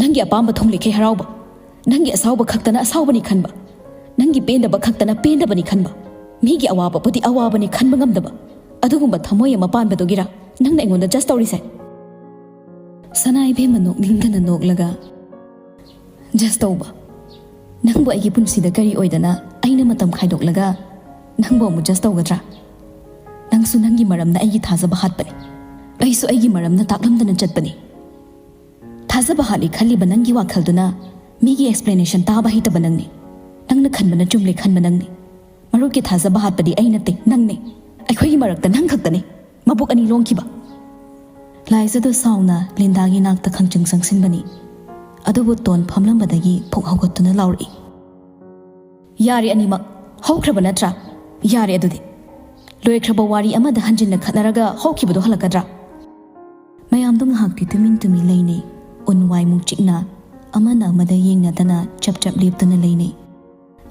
ꯅꯪꯒꯤ ꯑꯄꯥꯝꯕ ꯊꯨꯡꯂꯤꯈꯩ ꯍꯔꯥꯎꯕ, ꯅꯪꯒꯤ ꯑꯁꯥꯎꯕ ꯈꯛꯇꯅ ꯑꯁꯥꯎꯕꯅꯤ ꯈꯟꯕ, ꯅꯪꯒꯤ ꯄꯦꯟꯗꯕ ꯈꯛꯇꯅ ꯄꯦꯟꯗꯕꯅꯤ ꯈꯟꯕ, ꯃꯤꯒꯤ ꯑꯋꯥꯕꯕꯨꯗꯤ ꯑꯋꯥꯕꯅꯤ ꯈꯟꯕ ꯉꯝꯗꯕ, ꯑꯗꯨꯒꯨꯝꯕ ꯊꯃꯣꯏ ꯑꯃ ꯄꯥꯟꯕꯗꯨꯒꯤꯔ ꯅꯪꯅ ꯑꯩꯉꯣꯟꯗ ꯖꯁ ꯇꯧꯔꯤꯁꯦ?" ꯁꯅꯥ ꯏꯕꯦꯝꯃ ꯅꯣꯛꯅꯤꯡꯗꯅ ꯅꯣꯛꯂꯒ, "ꯖꯁ ꯇꯧꯕ? ꯅꯪꯕꯨ ꯑꯩꯒꯤ ꯄꯨꯟꯁꯤꯗ ꯀꯔꯤ ꯑꯣꯏꯗꯅ ꯑꯩꯅ ꯃꯇꯝ ꯈꯥꯏꯗꯣꯛꯂꯒ ꯅꯪꯕꯨ ꯑꯃꯨꯛ ꯖꯁ ꯇꯧꯒꯗ꯭ꯔꯥ? ꯅꯪꯁꯨ ꯅꯪꯒꯤ ꯃꯔꯝꯅ ꯑꯩꯒꯤ ꯊꯥꯖꯕ ꯍꯥꯠꯄꯅꯤ, ꯑꯩꯁꯨ ꯑꯩꯒꯤ ꯃꯔꯝꯅ ꯇꯥꯛꯂꯝꯗꯅ ꯆꯠꯄꯅꯤ꯫ ꯊꯥꯖꯕ ꯍꯥꯠꯂꯤ ꯈꯜꯂꯤꯕ ꯅꯪꯒꯤ ꯋꯥꯈꯜꯗꯨꯅ ꯃꯤꯒꯤ ꯑꯦꯛꯁꯄ꯭ꯂꯦꯅꯦꯁꯟ ꯇꯥꯕ ꯍꯩꯇꯕ ꯅꯪꯅꯤ꯫ ꯅꯪꯅ ꯈꯟꯕꯅ ꯆꯨꯝꯂꯦ ꯈꯟꯕ ꯅꯪꯅꯤ꯫ ꯃꯔꯨꯞꯀꯤ ꯊꯥꯖꯕ ꯍꯥꯠꯄꯗꯤ ꯑꯩ ꯅꯠꯇꯦ, ꯅꯪꯅꯤ꯫ ꯑꯩꯈꯣꯏꯒꯤ ꯃꯔꯛꯇ ꯅꯪ ꯈꯛꯇꯅꯤ ꯃꯕꯨꯛ ꯑꯅꯤ ꯂꯣꯡꯈꯤꯕ꯫" ꯂꯥꯏꯖꯗꯣ ꯁꯥꯎꯅ ꯂꯤꯟꯗꯥꯒꯤ ꯅꯥꯛꯇ ꯈꯪꯆꯪ ꯆꯪꯁꯤꯟꯕꯅꯤ꯫ ꯑꯗꯨꯕꯨ ꯇꯣꯟ ꯐꯝꯂꯝꯕꯗꯒꯤ ꯐꯨꯛ ꯍꯧꯒꯠꯇꯨꯅ ꯂꯥꯎꯔꯛꯏ, "ꯌꯥꯔꯦ ꯑꯅꯤꯃꯛ, ꯍꯧꯈ꯭ꯔꯕ ꯅꯠꯇ꯭ꯔꯥ? ꯌꯥꯔꯦ ꯑꯗꯨꯗꯤ꯫ ꯂꯣꯏꯈ꯭ꯔꯕ ꯋꯥꯔꯤ ꯑꯃꯗ ꯍꯟꯖꯤꯟꯅ ꯈꯠꯅꯔꯒ ꯍꯧꯈꯤꯕꯗꯣ ꯍꯜꯂꯛꯀꯗ꯭ꯔꯥ?" ꯃꯌꯥꯝꯗꯣ ꯉꯥꯏꯍꯥꯛꯇꯤ ꯇꯨꯃꯤꯟ ꯇꯨꯃꯤꯟ ꯂꯩꯅꯩ꯫ ꯎꯟ ꯋꯥꯏꯃꯨꯛ ꯆꯤꯛꯅ ꯑꯃꯅ ꯑꯃꯗ ꯌꯦꯡꯅꯗꯅ ꯆꯞ ꯆꯞ ꯂꯦꯞꯇꯨꯅ ꯂꯩꯅꯩ꯫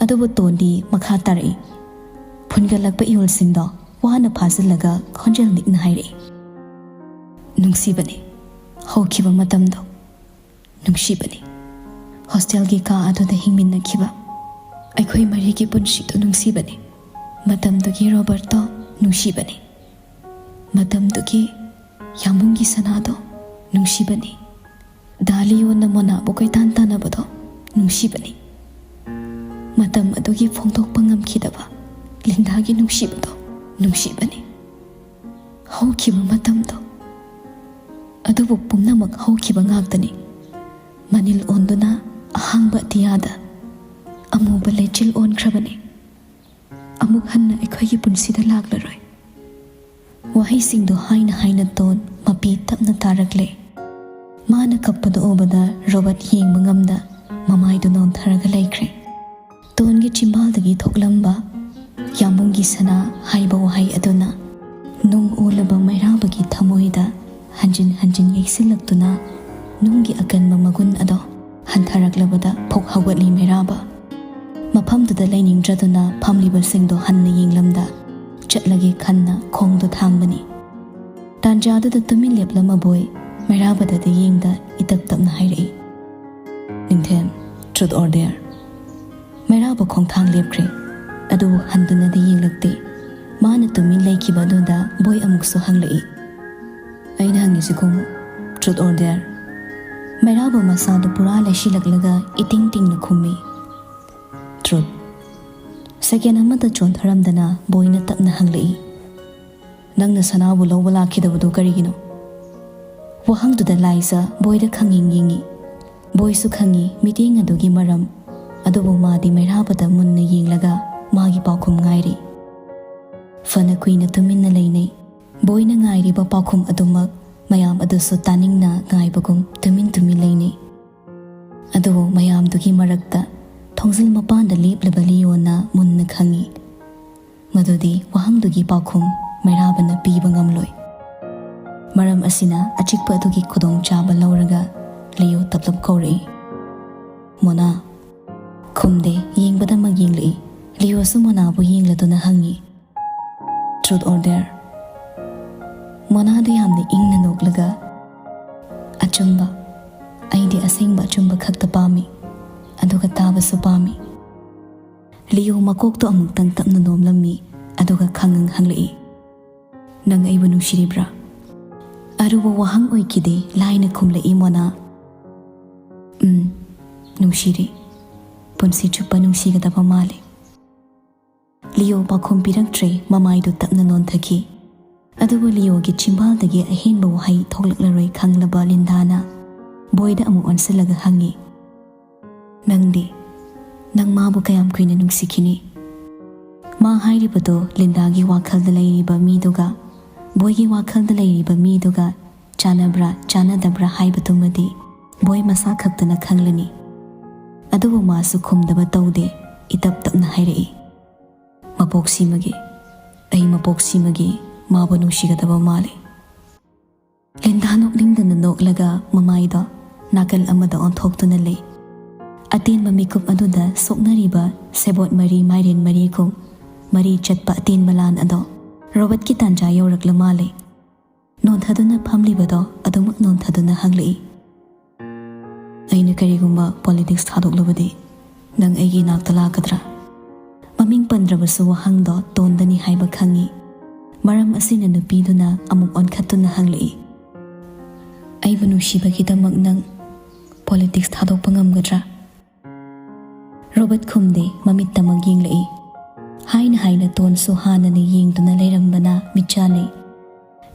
ꯑꯗꯨꯕꯨ ꯇꯣꯟꯗꯤ ꯃꯈꯥ ꯇꯥꯔꯛꯏ꯫ ꯐꯨꯟꯒꯠꯂꯛꯄ ꯏꯍꯨꯜꯁꯤꯡꯗꯣ ꯋꯥꯅ ꯐꯥꯖꯤꯜꯂꯒ ꯈꯣꯟꯖꯦꯜ ꯅꯤꯛꯅ ꯍꯥꯏꯔꯛꯏ, "ꯅꯨꯡꯁꯤꯕꯅꯤ꯫ ꯍꯧꯈꯤꯕ ꯃꯇꯝꯗꯣ ꯅꯨꯡꯁꯤꯕꯅꯤ꯫ ꯍꯣꯁꯇꯦꯜꯒꯤ ꯀꯥ ꯑꯗꯨꯗ ꯍꯤꯡꯃꯤꯟꯅꯈꯤꯕ ꯑꯩꯈꯣꯏ ꯃꯔꯤꯒꯤ ꯄꯨꯟꯁꯤꯗꯨ ꯅꯨꯡꯁꯤꯕꯅꯤ꯫ ꯃꯇꯝꯗꯨꯒꯤ ꯔꯣꯕꯔꯠꯇꯣ ꯅꯨꯡꯁꯤꯕꯅꯤ꯫ ꯃꯇꯝꯗꯨꯒꯤ ꯌꯥꯝꯕꯨꯡꯒꯤ ꯁꯅꯥꯗꯣ ꯅꯨꯡꯁꯤꯕꯅꯤ꯫ ꯗꯥ ꯂꯤꯌꯣꯟꯅ ꯃꯣꯅꯥꯕꯨ ꯀꯣꯏꯇꯥꯟ ꯇꯥꯟꯅꯕꯗꯣ ꯅꯨꯡꯁꯤꯕꯅꯤ꯫ ꯃꯇꯝ ꯑꯗꯨꯒꯤ ꯐꯣꯡꯗꯣꯛꯄ ꯉꯝꯈꯤꯗꯕ ꯂꯤꯟꯗꯥꯒꯤ ꯅꯨꯡꯁꯤꯕꯗꯣ ꯅꯨꯡꯁꯤꯕꯅꯤ꯫ ꯍꯧꯈꯤꯕ ꯃꯇꯝꯗꯣ, ꯑꯗꯨꯕꯨ ꯄꯨꯝꯅꯃꯛ ꯍꯧꯈꯤꯕ ꯉꯥꯛꯇꯅꯤ꯫ ꯃꯅꯤꯜ ꯑꯣꯟꯗꯨꯅ ꯑꯍꯥꯡꯕ ꯑꯇꯤꯌꯥꯗ ꯑꯃꯨꯕ ꯂꯩꯆꯤꯜ ꯑꯣꯟꯈ꯭ꯔꯕꯅꯤ꯫ ꯑꯃꯨꯛ ꯍꯟꯅ ꯑꯩꯈꯣꯏꯒꯤ ꯄꯨꯟꯁꯤꯗ ꯂꯥꯛꯂꯔꯣꯏ꯫" ꯋꯥꯍꯩꯁꯤꯡꯗꯣ ꯍꯥꯏꯅ ꯍꯥꯏꯅ ꯇꯣꯟ ꯃꯄꯤ ꯇꯞꯅ ꯇꯥꯔꯛꯂꯦ꯫ ꯃꯥꯅ ꯀꯞꯄꯗꯨ ꯎꯕꯗ ꯔꯣꯕꯔꯠ ꯌꯦꯡꯕ ꯉꯝꯗ ꯃꯃꯥꯏꯗꯨ ꯅꯣꯟꯊꯔꯒ ꯂꯩꯈ꯭ꯔꯦ꯫ ꯇꯣꯟꯒꯤ ꯆꯤꯝꯕꯥꯜꯗꯒꯤ ꯊꯣꯛꯂꯝꯕ "ꯌꯥꯝꯕꯨꯡꯒꯤ ꯁꯅꯥ" ꯍꯥꯏꯕ ꯋꯥꯍꯩ ꯑꯗꯨꯅ ꯅꯨꯡ ꯑꯣꯜꯂꯕ ꯃꯩꯔꯥꯕꯒꯤ ꯊꯃꯣꯏꯗ ꯍꯟꯖꯤꯟ ꯍꯟꯖꯤꯟ ꯌꯩꯁꯤꯜꯂꯛꯇꯨꯅ ꯅꯨꯡꯒꯤ ꯑꯀꯟꯕ ꯃꯒꯨꯟ ꯑꯗꯣ ꯍꯟꯊꯔꯛꯂꯕꯗ ꯐꯨꯛ ꯍꯧꯒꯠꯂꯤ ꯃꯩꯔꯥꯕ꯫ ꯃꯐꯝꯗꯨꯗ ꯂꯩꯅꯤꯡꯗ꯭ꯔꯗꯨꯅ ꯐꯝꯂꯤꯕꯁꯤꯡꯗꯣ ꯍꯟꯅ ꯌꯦꯡꯂꯝꯗ ꯆꯠꯂꯒꯦ ꯈꯟꯅ ꯈꯣꯡꯗꯣ ꯊꯥꯡꯕꯅꯤ꯫ ꯇꯥꯟꯖꯥꯗꯨꯗ ꯇꯨꯃꯤꯟ ꯂꯦꯞꯂꯝꯃ ꯕꯣꯏ ꯃꯩꯔꯥꯕꯗꯗꯤ ꯌꯦꯡꯗ ꯏꯇꯞ ꯇꯞꯅ ꯍꯥꯏꯔꯛꯏ, "ꯅꯤꯡꯊꯦꯝ, truth or dare?" ꯃꯩꯔꯥꯕ ꯈꯣꯡꯊꯥꯡ ꯂꯦꯞꯈ꯭ꯔꯦ, ꯑꯗꯨꯕꯨ ꯍꯟꯗꯨꯅꯗꯤ ꯌꯦꯡꯂꯛꯇꯦ꯫ ꯃꯥꯅ ꯇꯨꯃꯤꯟ ꯂꯩꯈꯤꯕ ꯑꯗꯨꯗ ꯕꯣꯏ ꯑꯃꯨꯛꯁꯨ ꯍꯪꯂꯛꯏ, "ꯑꯩꯅ ꯍꯪꯉꯤꯁꯤ ꯈꯨꯝꯃꯨ, truth or dare?" ꯃꯩꯔꯥꯕ ꯃꯁꯥꯗꯨ ꯄꯨꯔꯥ ꯂꯩꯁꯤꯜꯂꯛꯂꯒ ꯏꯇꯤꯡ ꯇꯤꯡꯅ ꯈꯨꯝꯃꯤ, "Truth." ꯁꯦꯀꯦꯟ ꯑꯃꯇ ꯆꯣꯟꯊꯔꯝꯗꯅ ꯕꯣꯏꯅ ꯇꯞꯅ ꯍꯪꯂꯛꯏ, "ꯅꯪꯅ ꯁꯅꯥꯕꯨ ꯂꯧꯕ ꯂꯥꯛꯈꯤꯗꯕꯗꯨ ꯀꯔꯤꯒꯤꯅꯣ?" ꯋꯥꯍꯪꯗꯨꯗ ꯂꯥꯏꯖ ꯕꯣꯏꯗ ꯈꯪꯌꯦꯡ ꯌꯦꯡꯉꯤ꯫ ꯕꯣꯏꯁꯨ ꯈꯪꯉꯤ ꯃꯤꯠꯌꯦꯡ ꯑꯗꯨꯒꯤ ꯃꯔꯝ, ꯑꯗꯨꯕꯨ ꯃꯥꯗꯤ ꯃꯩꯔꯥꯕꯗ ꯃꯨꯟꯅ ꯌꯦꯡꯂꯒ ꯃꯥꯒꯤ ꯄꯥꯎꯈꯨꯝ ꯉꯥꯏꯔꯤ꯫ ꯐꯅ ꯀꯨꯏꯅ ꯇꯨꯃꯤꯟꯅ ꯂꯩꯅꯩ꯫ ꯕꯣꯏꯅ ꯉꯥꯏꯔꯤꯕ ꯄꯥꯎꯈꯨꯝ ꯑꯗꯨꯃꯛ ꯃꯌꯥꯝ ꯑꯗꯨꯁꯨ ꯇꯥꯅꯤꯡꯅ ꯉꯥꯏꯕꯒꯨꯝ ꯇꯨꯃꯤꯟ ꯇꯨꯃꯤꯟ ꯂꯩꯅꯩ꯫ ꯑꯗꯨꯕꯨ ꯃꯌꯥꯝꯗꯨꯒꯤ ꯃꯔꯛꯇ ꯊꯣꯡꯖꯤꯜ ꯃꯄꯥꯟꯗ ꯂꯦꯞꯂꯤꯕ ꯂꯤꯌꯣꯅ ꯃꯨꯟꯅ ꯈꯪꯏ꯫ ꯃꯗꯨꯗꯤ ꯋꯥꯍꯪꯗꯨꯒꯤ ꯄꯥꯎꯈꯨꯝ ꯃꯩꯔꯥꯕꯅ ꯄꯤꯕ ꯉꯝꯂꯣꯏ꯫ ꯃꯔꯝ ꯑꯁꯤꯅ ꯑꯆꯤꯛꯄ ꯑꯗꯨꯒꯤ ꯈꯨꯗꯣꯡꯆꯥꯕ ꯂꯧꯔꯒ ꯂꯤꯌꯣ ꯇꯞꯂꯞ ꯀꯧꯔꯛꯏ, "ꯃꯣꯅꯥ?" ꯈꯨꯝꯗꯦ, ꯌꯦꯡꯕꯗꯃꯛ ꯌꯦꯡꯂꯛꯏ꯫ ꯂꯤꯌꯣꯁꯨ ꯃꯣꯅꯥꯕꯨ ꯌꯦꯡꯂꯗꯨꯅ ꯍꯪꯉꯤ, "Truth or dare?" ꯃꯣꯅꯥꯗꯨ ꯌꯥꯝꯅ ꯏꯪꯅ ꯅꯣꯛꯂꯒ, "ꯑꯆꯨꯝꯕ, ꯑꯩꯗꯤ ꯑꯁꯦꯡꯕ ꯑꯆꯨꯝꯕ ꯈꯛꯇ ꯄꯥꯝꯃꯤ, ꯑꯗꯨꯒ ꯇꯥꯕꯁꯨ ꯄꯥꯝꯃꯤ꯫" ꯂꯤꯌꯣ ꯃꯀꯣꯛꯇꯣ ꯑꯃꯨꯛꯇꯪ ꯇꯞꯅ ꯅꯣꯝꯂꯝꯃꯤ, ꯑꯗꯨꯒ ꯈꯪꯉꯪ ꯍꯪꯂꯛꯏ, "ꯅꯪ ꯑꯩꯕꯨ ꯅꯨꯡꯁꯤꯔꯤꯕ꯭ꯔꯥ?" ꯑꯔꯨꯕ ꯋꯥꯍꯪ ꯑꯣꯏꯈꯤꯗꯦ, ꯂꯥꯏꯅ ꯈꯨꯝꯂꯛꯏ ꯃꯣꯅꯥ, "ꯎꯝ, ꯅꯨꯡꯁꯤꯔꯤ꯫ ꯄꯨꯟꯁꯤ ꯆꯨꯞꯄ ꯅꯨꯡꯁꯤꯒꯗꯕ ꯃꯥꯜꯂꯤ꯫" ꯂꯤꯌꯣ ꯄꯥꯎꯈꯨꯝ ꯄꯤꯔꯛꯇ꯭ꯔꯦ, ꯃꯃꯥꯏꯗꯨ ꯇꯞꯅ ꯅꯣꯟꯊꯈꯤ꯫ ꯑꯗꯨꯕꯨ ꯂꯤꯌꯣꯒꯤ ꯆꯤꯝꯕꯥꯜꯗꯒꯤ ꯑꯍꯦꯟꯕ ꯋꯥꯍꯩ ꯊꯣꯛꯂꯛꯂꯔꯣꯏ ꯈꯪꯂꯕ ꯂꯤꯟꯗꯥꯅ ꯕꯣꯏꯗ ꯑꯃꯨꯛ ꯑꯣꯟꯁꯤꯜꯂꯒ ꯍꯪꯉꯤ, "ꯅꯪꯗꯤ, ꯅꯪ ꯃꯥꯕꯨ ꯀꯌꯥꯝ ꯀꯨꯏꯅ ꯅꯨꯡꯁꯤꯈꯤꯅꯤ?" ꯃꯥ ꯍꯥꯏꯔꯤꯕꯗꯣ ꯂꯤꯟꯗꯥꯒꯤ ꯋꯥꯈꯜꯗ ꯂꯩꯔꯤꯕ ꯃꯤꯗꯨꯒ ꯕꯣꯏꯒꯤ ꯋꯥꯈꯜꯗ ꯂꯩꯔꯤꯕ ꯃꯤꯗꯨꯒ ꯆꯥꯟꯅꯕ꯭ꯔꯥ ꯆꯥꯟꯅꯗꯕ꯭ꯔꯥ ꯍꯥꯏꯕꯗꯨꯃꯗꯤ ꯕꯣꯏ ꯃꯁꯥ ꯈꯛꯇꯅ ꯈꯪꯂꯅꯤ꯫ ꯑꯗꯨꯕꯨ ꯃꯥꯁꯨ ꯈꯨꯝꯗꯕ ꯇꯧꯗꯦ, ꯏꯇꯞ ꯇꯞꯅ ꯍꯥꯏꯔꯛꯏ, "ꯃꯄꯣꯛꯁꯤꯃꯒꯤ, ꯑꯩ ꯃꯄꯣꯛꯁꯤꯃꯒꯤ ꯃꯥꯕꯨ ꯅꯨꯡꯁꯤꯒꯗꯕ ꯃꯥꯜꯂꯤ꯫" ꯂꯤꯟꯗꯥ ꯅꯣꯛꯅꯤꯡꯗꯅ ꯅꯣꯛꯂꯒ ꯃꯃꯥꯏꯗꯣ ꯅꯥꯀꯜ ꯑꯃꯗ ꯑꯣꯟꯊꯣꯛꯇꯨꯅ ꯂꯩ꯫ ꯑꯇꯦꯟꯕ ꯃꯤꯀꯨꯞ ꯑꯗꯨꯗ ꯁꯣꯛꯅꯔꯤꯕ ꯁꯦꯕꯣꯠ ꯃꯔꯤ ꯃꯥꯏꯔꯦꯟ ꯃꯔꯤꯒꯨꯝ ꯃꯔꯤ ꯆꯠꯄ ꯑꯇꯦꯟꯕ ꯂꯥꯟ ꯑꯗꯣ ꯔꯣꯕꯔꯠꯀꯤ ꯇꯥꯟꯖꯥ ꯌꯧꯔꯛꯂ ꯃꯥꯜꯂꯦ꯫ ꯅꯣꯟꯊꯗꯨꯅ ꯐꯝꯂꯤꯕꯗꯣ ꯑꯗꯨꯃꯛ ꯅꯣꯟꯊꯗꯨꯅ ꯍꯪꯂꯛꯏ, "ꯑꯩꯅ ꯀꯔꯤꯒꯨꯝꯕ ꯄꯣꯂꯤꯇꯤꯛꯁ ꯊꯥꯗꯣꯛꯂꯕꯗꯤ ꯅꯪ ꯑꯩꯒꯤ ꯏꯅꯥꯛꯇ ꯂꯥꯛꯀꯗ꯭ꯔꯥ?" ꯃꯃꯤꯡ ꯄꯟꯗ꯭ꯔꯕꯁꯨ ꯋꯥꯍꯪꯗꯣ ꯇꯣꯟꯗꯅꯤ ꯍꯥꯏꯕ ꯈꯪꯏ꯫ ꯃꯔꯝ ꯑꯁꯤꯅ ꯅꯨꯄꯤꯗꯨꯅ ꯑꯃꯨꯛ ꯑꯣꯟꯈꯠꯇꯨꯅ ꯍꯪꯂꯛꯏ, "ꯑꯩꯕꯨ ꯅꯨꯡꯁꯤꯕꯒꯤꯗꯃꯛ ꯅꯪ ꯄꯣꯂꯤꯇꯤꯛꯁ ꯊꯥꯗꯣꯛꯄ ꯉꯝꯒꯗ꯭ꯔꯥ?" ꯔꯣꯕꯔꯠ ꯈꯨꯝꯗꯦ, ꯃꯃꯤꯠꯇꯃꯛ ꯌꯦꯡꯂꯛꯏ꯫ ꯍꯥꯏꯅ ꯍꯥꯏꯅ ꯇꯣꯟꯁꯨ ꯍꯥꯟꯅꯅ ꯌꯦꯡꯗꯨꯅ ꯂꯩꯔꯝꯕꯅ ꯃꯤꯠꯆꯥ ꯂꯩ꯫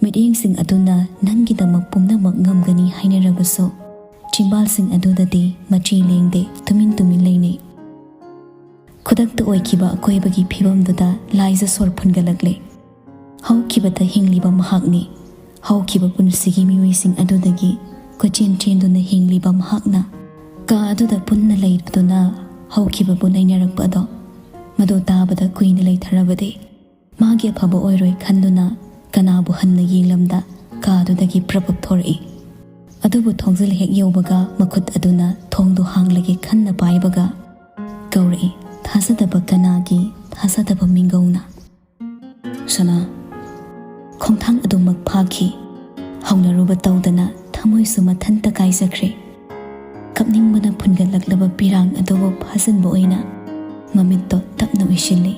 ꯃꯤꯠꯌꯦꯡꯁꯤꯡ ꯑꯗꯨꯅ ꯅꯪꯒꯤꯗꯃꯛ ꯄꯨꯝꯅꯃꯛ ꯉꯝꯒꯅꯤ ꯍꯥꯏꯅꯔꯕꯁꯨ, ꯆꯤꯝꯕꯥꯜꯁꯤꯡ ꯑꯗꯨꯗꯗꯤ ꯃꯆꯤ ꯂꯦꯡꯗꯦ, ꯇꯨꯃꯤꯟ ꯇꯨꯃꯤꯟ ꯂꯩꯅꯩ꯫ ꯈꯨꯗꯛꯇ ꯑꯣꯏꯈꯤꯕ ꯑꯀꯣꯏꯕꯒꯤ ꯐꯤꯕꯝꯗꯨꯗ ꯂꯥꯏꯖ ꯁꯣꯔ ꯐꯨꯟꯒꯠꯂꯛꯂꯦ꯫ ꯍꯧꯈꯤꯕꯗ ꯍꯤꯡꯂꯤꯕ ꯃꯍꯥꯛꯅꯤ꯫ ꯍꯧꯈꯤꯕ ꯄꯨꯟꯁꯤꯒꯤ ꯃꯤꯑꯣꯏꯁꯤꯡ ꯑꯗꯨꯗꯒꯤ ꯀꯣꯏꯆꯦꯟ ꯆꯦꯟꯗꯨꯅ ꯍꯤꯡꯂꯤꯕ ꯃꯍꯥꯛꯅ ꯀꯥ ꯑꯗꯨꯗ ꯄꯨꯟꯅ ꯂꯩꯗꯨꯅ ꯍꯧꯈꯤꯕꯕꯨ ꯅꯩꯅꯔꯛꯄ ꯑꯗꯣ, ꯃꯗꯨ ꯇꯥꯕꯗ ꯀꯨꯏꯅ ꯂꯩꯊꯔꯕꯗꯤ ꯃꯥꯒꯤ ꯑꯐꯕ ꯑꯣꯏꯔꯣꯏ ꯈꯟꯗꯨꯅ ꯀꯅꯥꯕꯨ ꯍꯟꯅ ꯌꯦꯡꯂꯝꯗ ꯀꯥꯗꯨꯗꯒꯤ ꯄ꯭ꯔꯞ ꯄ꯭ꯔꯞ ꯊꯣꯔꯛꯏ꯫ ꯑꯗꯨꯕꯨ ꯊꯣꯡꯖꯤꯜ ꯍꯦꯛ ꯌꯧꯕꯒ ꯃꯈꯨꯠ ꯑꯗꯨꯅ ꯊꯣꯡꯗꯨ ꯍꯥꯡꯂꯒꯦ ꯈꯟꯅ ꯄꯥꯏꯕꯒ ꯀꯧꯔꯛꯏ, ꯊꯥꯖꯗꯕ ꯀꯅꯥꯒꯤ ꯊꯥꯖꯗꯕ ꯃꯤꯡꯒꯧꯅ꯫ "ꯁꯅꯥ!" ꯈꯣꯡꯊꯥꯡ ꯑꯗꯨꯃꯛ ꯐꯥꯈꯤ꯫ ꯍꯧꯅꯔꯨꯕ ꯇꯧꯗꯅ ꯊꯃꯣꯏꯁꯨ ꯃꯊꯟꯇ ꯀꯥꯏꯖꯈ꯭ꯔꯦ꯫ ꯀꯞꯅꯤꯡꯕꯅ ꯐꯨꯟꯒꯠꯂꯛꯂꯕ ꯄꯤꯔꯥꯡ ꯑꯗꯨꯕꯨ ꯐꯥꯖꯤꯟꯕ ꯑꯣꯏꯅ ꯃꯃꯤꯠꯇꯣ ꯇꯞꯅ ꯎꯏꯁꯤꯜꯂꯤ꯫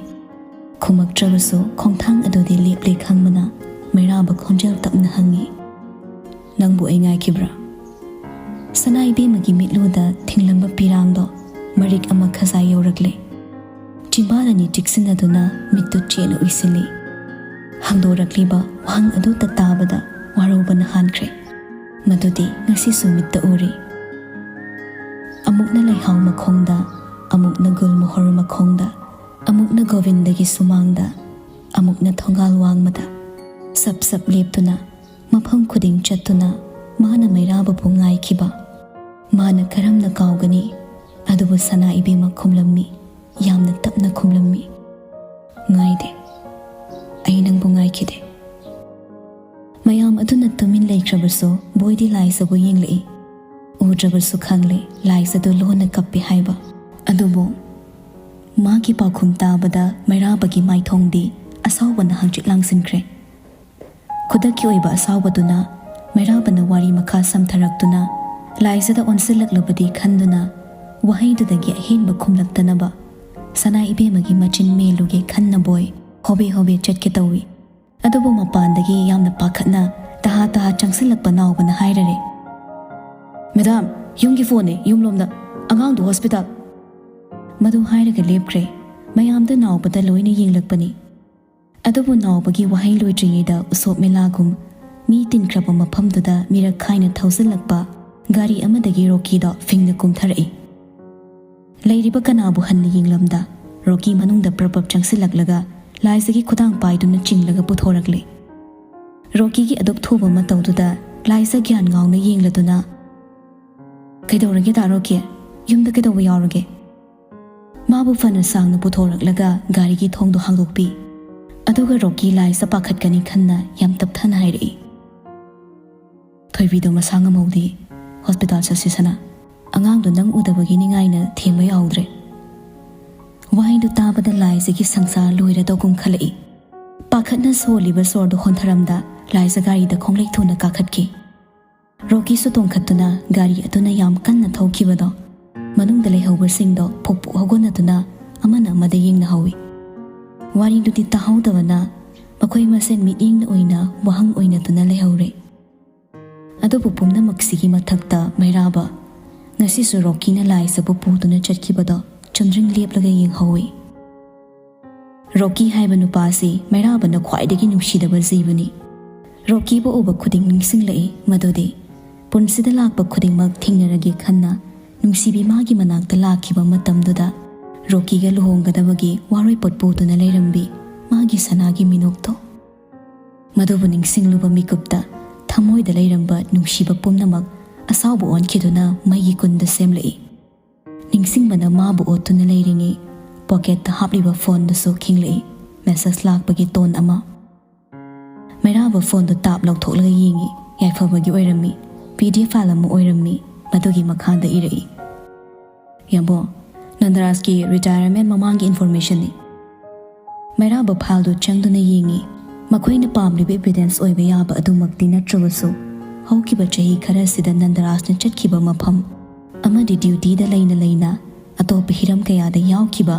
ꯈꯨꯝꯃꯛꯇ꯭ꯔꯕꯁꯨ ꯈꯣꯡꯊꯥꯡ ꯑꯗꯨꯗꯤ ꯂꯦꯞꯂꯦ ꯈꯪꯕꯅ ꯃꯩꯔꯥꯕ ꯈꯣꯟꯖꯦꯜ ꯇꯞꯅ ꯍꯪꯉꯤ, "ꯅꯪꯕꯨ ꯑꯩ ꯉꯥꯏꯈꯤꯕ꯭ꯔꯥ?" ꯁꯅꯥ ꯏꯕꯦꯝꯃꯒꯤ ꯃꯤꯠꯂꯨꯗ ꯊꯤꯡꯂꯝꯕ ꯄꯤꯔꯥꯡꯗꯣ ꯃꯔꯤꯛ ꯑꯃ ꯈꯖꯥꯏ ꯌꯧꯔꯛꯂꯦ꯫ ꯆꯤꯝꯕꯥꯜ ꯑꯅꯤ ꯆꯤꯛꯁꯤꯟꯅꯗꯨꯅ ꯃꯤꯠꯇꯨ ꯆꯦꯠꯅ ꯎꯏꯁꯤꯜꯂꯤ꯫ ꯍꯪꯗꯣꯔꯛꯂꯤꯕ ꯋꯥꯍꯪ ꯑꯗꯨꯇ ꯇꯥꯕꯗ ꯋꯥꯔꯧꯕꯅ ꯍꯥꯟꯈ꯭ꯔꯦ꯫ ꯃꯗꯨꯗꯤ ꯉꯁꯤꯁꯨ ꯃꯤꯠꯇ ꯎꯔꯤ꯫ ꯑꯃꯨꯛꯅ ꯂꯩꯍꯥꯎ ꯃꯈꯣꯡꯗ, ꯑꯃꯨꯛꯅ ꯒꯨꯜꯃꯣꯍꯣꯔ ꯃꯈꯣꯡꯗ, ꯑꯃꯨꯛꯅ ꯒꯣꯕꯤꯟꯗꯒꯤ ꯁꯨꯃꯥꯡꯗ, ꯑꯃꯨꯛꯅ ꯊꯣꯡꯒꯥꯜ ꯋꯥꯡꯃꯗ꯫ ꯁꯞ ꯁꯞ ꯂꯦꯞꯇꯨꯅ, ꯃꯐꯝ ꯈꯨꯗꯤꯡ ꯆꯠꯇꯨꯅ ꯃꯥꯅ ꯃꯩꯔꯥꯕꯕꯨ ꯉꯥꯏꯈꯤꯕ꯫ ꯃꯥꯅ ꯀꯔꯝꯅ ꯀꯥꯎꯒꯅꯤ? ꯑꯗꯨꯕꯨ ꯁꯅꯥ ꯏꯕꯦꯝꯃ ꯈꯨꯝꯂꯝꯃꯤ, ꯌꯥꯝꯅ ꯇꯞꯅ ꯈꯨꯝꯂꯝꯃꯤ, "ꯉꯥꯏꯗꯦ, ꯑꯩ ꯅꯪꯕꯨ ꯉꯥꯏꯈꯤꯗꯦ"꯫ ꯃꯌꯥꯝ ꯑꯗꯨꯅ ꯇꯨꯃꯤꯟ ꯂꯩꯈ꯭ꯔꯦ꯫ ꯎꯗ꯭ꯔꯕꯁꯨ ꯕꯣꯏꯗꯤ ꯂꯥꯏꯖꯕꯨ ꯌꯦꯡꯂꯛꯏ꯫ ꯎꯗ꯭ꯔꯕꯁꯨ ꯈꯪꯂꯦ ꯂꯥꯏꯖꯗꯨ ꯂꯣꯟꯅ ꯀꯞꯄꯤ ꯍꯥꯏꯕ꯫ ꯑꯗꯨꯕꯨ ꯃꯥꯒꯤ ꯄꯥꯎꯈꯨꯝ ꯇꯥꯕꯗ ꯃꯩꯔꯥꯕꯒꯤ ꯃꯥꯏꯊꯣꯡꯗꯤ ꯑꯁꯥꯎꯕꯅ ꯍꯪꯆꯤꯠ ꯂꯥꯡꯁꯤꯟꯈ꯭ꯔꯦ꯫ ꯈꯨꯗꯛꯀꯤ ꯑꯣꯏꯕ ꯑꯁꯥꯎꯕꯗꯨꯅ ꯃꯩꯔꯥꯕꯅ ꯋꯥꯔꯤ ꯃꯈꯥ ꯁꯝꯊꯔꯛꯇꯨꯅ ꯂꯥꯏꯖꯗ ꯑꯣꯟꯁꯤꯜꯂꯛꯂꯕꯗꯤ ꯈꯟꯗꯨꯅ ꯋꯥꯍꯩꯗꯨꯗꯒꯤ ꯑꯍꯦꯟꯕ ꯈꯨꯝꯂꯛꯇꯅꯕ ꯁꯅꯥ ꯏꯕꯦꯝꯃꯒꯤ ꯃꯆꯤꯟ ꯃꯦꯜꯂꯨꯒꯦ ꯈꯟꯅꯕꯣꯏ ꯍꯣꯕꯦ ꯍꯣꯕꯦ ꯆꯠꯀꯦ ꯇꯧꯏ꯫ ꯑꯗꯨꯕꯨ ꯃꯄꯥꯟꯗꯒꯤ ꯌꯥꯝꯅ ꯄꯥꯈꯠꯅ ꯇꯍꯥ ꯇꯍꯥ ꯆꯪꯁꯤꯜꯂꯛꯄ ꯅꯥꯎꯕꯅ ꯍꯥꯏꯔꯔꯦ, "ꯃꯦꯗꯥꯝ, ꯌꯨꯝꯒꯤ ꯐꯣꯟꯅꯦ, ꯌꯨꯝꯂꯣꯝꯗ, ꯑꯉꯥꯡꯗꯨ ꯍꯣꯁꯄꯤꯇꯥꯜ꯫" ꯃꯗꯨ ꯍꯥꯏꯔꯒ ꯂꯦꯞꯈ꯭ꯔꯦ꯫ ꯃꯌꯥꯝꯗ ꯅꯥꯎꯕꯗ ꯂꯣꯏꯅ ꯌꯦꯡꯂꯛꯄꯅꯤ꯫ ꯑꯗꯨꯕꯨ ꯅꯥꯎꯕꯒꯤ ꯋꯥꯍꯩ ꯂꯣꯏꯗ꯭ꯔꯤꯉꯩꯗ ꯎꯁꯣꯞ ꯃꯦꯂꯥꯒꯨꯝ ꯃꯤ ꯇꯤꯟꯈ꯭ꯔꯕ ꯃꯐꯝꯗꯨꯗ ꯃꯤꯔꯛ ꯈꯥꯏꯅ ꯊꯧꯖꯤꯜꯂꯛꯄ ꯒꯥꯔꯤ ꯑꯃꯗꯒꯤ ꯔꯣꯀꯤꯗꯣ ꯐꯤꯡꯅ ꯀꯨꯝꯊꯔꯛꯏ꯫ ꯂꯩꯔꯤꯕ ꯀꯅꯥꯕꯨ ꯍꯟꯅ ꯌꯦꯡꯂꯝꯗ ꯔꯣꯀꯤ ꯃꯅꯨꯡꯗ ꯄ꯭ꯔꯞ ꯄ꯭ꯔꯞ ꯆꯪꯁꯤꯜꯂꯛꯂꯒ ꯂꯥꯏꯖꯒꯤ ꯈꯨꯗꯥꯡ ꯄꯥꯏꯗꯨꯅ ꯆꯤꯡꯂꯒ ꯄꯨꯊꯣꯔꯛꯂꯦ꯫ ꯔꯣꯀꯤꯒꯤ ꯑꯗꯨꯛ ꯊꯨꯕ ꯃꯇꯧꯗꯨꯗ ꯂꯥꯏꯖ ꯒ꯭ꯌꯥꯟ ꯉꯥꯎꯅ ꯌꯦꯡꯂꯗꯨꯅ, "ꯀꯩꯗꯧꯔꯒꯦ ꯗꯥ ꯔꯣꯀꯤ? ꯌꯨꯝꯗ ꯀꯩꯗꯧꯕ ꯌꯥꯎꯔꯒꯦ?" ꯃꯥꯕꯨ ꯐꯅ ꯁꯥꯡꯅ ꯄꯨꯊꯣꯔꯛꯂꯒ ꯒꯥꯔꯤꯒꯤ ꯊꯣꯡꯗꯣ ꯍꯥꯡꯗꯣꯛꯄꯤ꯫ ꯑꯗꯨꯒ ꯔꯣꯀꯤ ꯂꯥꯏꯖ ꯄꯥꯈꯠꯀꯅꯤ ꯈꯟꯅ ꯌꯥꯝ ꯇꯞꯊꯅ ꯍꯥꯏꯔꯛꯏ, "ꯊꯣꯏꯕꯤꯗꯣ ꯃꯁꯥ ꯉꯝꯍꯧꯗꯦ, ꯍꯣꯁꯄꯤꯇꯥꯜ ꯆꯠꯁꯤ ꯁꯅꯥ꯫ ꯑꯉꯥꯡꯗꯣ ꯅꯪ ꯎꯗꯕꯒꯤ ꯅꯤꯡꯉꯥꯏꯅ ꯊꯦꯝꯕ ꯌꯥꯍꯧꯗ꯭ꯔꯦ꯫" ꯋꯥꯍꯩꯗꯨ ꯇꯥꯕꯗ ꯂꯥꯏꯖꯒꯤ ꯁꯪꯁꯥꯔ ꯂꯣꯏꯔꯗꯧꯒꯨꯝ ꯈꯜꯂꯛꯏ꯫ ꯄꯥꯈꯠꯅ ꯁꯣꯜꯂꯤꯕ ꯁꯣꯔꯗꯨ ꯍꯣꯟꯊꯔꯝꯗ ꯂꯥꯏꯖ ꯒꯥꯔꯤꯗ ꯈꯣꯡꯂꯩ ꯊꯨꯅ ꯀꯥꯈꯠꯈꯤ꯫ ꯔꯣꯀꯤꯁꯨ ꯇꯣꯡꯈꯠꯇꯨꯅ ꯒꯥꯔꯤ ꯑꯗꯨꯅ ꯌꯥꯝ ꯀꯟꯅ ꯊꯧꯈꯤꯕꯗꯣ ꯃꯅꯨꯡꯗ ꯂꯩꯍꯧꯕꯁꯤꯡꯗꯣ ꯐꯨꯛ ꯐꯨꯛ ꯍꯧꯒꯠꯅꯗꯨꯅ ꯑꯃꯅ ꯑꯃꯗ ꯌꯦꯡꯅꯍꯧꯏ꯫ ꯋꯥꯔꯤꯗꯨꯗꯤ ꯇꯥꯍꯧꯗꯕꯅ ꯃꯈꯣꯏ ꯃꯁꯦꯟ ꯃꯤꯠꯌꯦꯡꯅ ꯑꯣꯏꯅ ꯋꯥꯍꯪ ꯑꯣꯏꯅꯗꯨꯅ ꯂꯩꯍꯧꯔꯦ꯫ ꯑꯗꯨꯕꯨ ꯄꯨꯝꯅꯃꯛꯁꯤꯒꯤ ꯃꯊꯛꯇ ꯃꯩꯔꯥꯕ ꯉꯁꯤꯁꯨ ꯔꯣꯀꯤꯅ ꯂꯥꯏꯖꯕꯨ ꯄꯨꯗꯨꯅ ꯆꯠꯈꯤꯕꯗꯣ ꯆꯨꯝꯗ꯭ꯔꯤꯡ ꯂꯦꯞꯂꯒ ꯌꯦꯡꯍꯧꯏ꯫ ꯔꯣꯀꯤ ꯍꯥꯏꯕ ꯅꯨꯄꯥꯁꯤ ꯃꯩꯔꯥꯕꯅ ꯈ꯭ꯋꯥꯏꯗꯒꯤ ꯅꯨꯡꯁꯤꯗꯕ ꯖꯤꯕꯅꯤ꯫ ꯔꯣꯀꯤꯕꯨ ꯎꯕ ꯈꯨꯗꯤꯡ ꯅꯤꯡꯁꯤꯡꯂꯛꯏ ꯃꯗꯨꯗꯤ ꯄꯨꯟꯁꯤꯗ ꯂꯥꯛꯄ ꯈꯨꯗꯤꯡꯃꯛ ꯊꯦꯡꯅꯔꯒꯦ ꯈꯟꯅ ꯅꯨꯡꯁꯤꯕꯤ ꯃꯥꯒꯤ ꯃꯅꯥꯛꯇ ꯂꯥꯛꯈꯤꯕ ꯃꯇꯝꯗꯨꯗ ꯔꯣꯀꯤꯒ ꯂꯨꯍꯣꯡꯒꯗꯕꯒꯤ ꯋꯥꯔꯣꯏꯄꯣꯠ ꯄꯨꯗꯨꯅ ꯂꯩꯔꯝꯕꯤ ꯃꯥꯒꯤ ꯁꯅꯥꯒꯤ ꯃꯤꯅꯣꯛꯇꯣ꯫ ꯃꯗꯨꯕꯨ ꯅꯤꯡꯁꯤꯡꯂꯨꯕ ꯃꯤꯀꯨꯞꯇ ꯊꯃꯣꯏꯗ ꯂꯩꯔꯝꯕ ꯅꯨꯡꯁꯤꯕ ꯄꯨꯝꯅꯃꯛ ꯑꯁꯥꯎꯕ ꯑꯣꯟꯈꯤꯗꯨꯅ ꯃꯩꯒꯤ ꯀꯨꯟꯗ ꯁꯦꯝꯂꯛꯏ꯫ ꯅꯤꯡꯁꯤꯡꯕꯅ ꯃꯥꯕꯨ ꯑꯣꯠꯇꯨꯅ ꯂꯩꯔꯤꯉꯩ ꯄꯣꯀꯦꯠꯇ ꯍꯥꯞꯂꯤꯕ ꯐꯣꯟꯗꯨꯁꯨ ꯈꯤꯡꯂꯛꯏ꯫ ꯃꯦꯁꯦꯖ ꯂꯥꯛꯄꯒꯤ ꯇꯣꯟ ꯑꯃ꯫ ꯃꯩꯔꯥꯕ ꯐꯣꯟꯗꯨ ꯇꯥꯞ ꯂꯧꯊꯣꯛꯂꯒ ꯌꯦꯡꯏ꯫ ꯌꯥꯏꯐꯕꯒꯤ ꯑꯣꯏꯔꯝꯃꯤ꯫ ꯄꯤ ꯗꯤ ꯑꯦꯐ ꯐꯥꯏꯜ ꯑꯃ ꯑꯣꯏꯔꯝꯃꯤ꯫ ꯃꯗꯨꯒꯤ ꯃꯈꯥꯗ ꯏꯔꯛꯏ, ꯌꯥꯝꯕꯣ, ꯅꯟꯗꯔꯥꯖꯀꯤ ꯔꯤꯇꯥꯌꯔꯃꯦꯟ ꯃꯃꯥꯡꯒꯤ ꯏꯟꯐꯣꯔꯃꯦꯁꯟꯅꯤ꯫ ꯃꯩꯔꯥꯕ ꯐꯥꯏꯜꯗꯨ ꯆꯪꯗꯨꯅ ꯌꯦꯡꯉꯤ꯫ ꯃꯈꯣꯏꯅ ꯄꯥꯝꯂꯤꯕ ꯏꯚꯤꯗꯦꯟꯁ ꯑꯣꯏꯕ ꯌꯥꯕ ꯑꯗꯨꯃꯛꯇꯤ ꯅꯠꯇ꯭ꯔꯕꯁꯨ, ꯍꯧꯈꯤꯕ ꯆꯍꯤ ꯈꯔꯁꯤꯗ ꯅꯟꯗꯔꯥꯖꯅ ꯆꯠꯈꯤꯕ ꯃꯐꯝ ꯑꯃꯗꯤ ꯗ꯭ꯌꯨꯇꯤꯗ ꯂꯩꯅ ꯂꯩꯅ ꯑꯇꯣꯞꯄ ꯍꯤꯔꯝ ꯀꯌꯥꯗ ꯌꯥꯎꯈꯤꯕ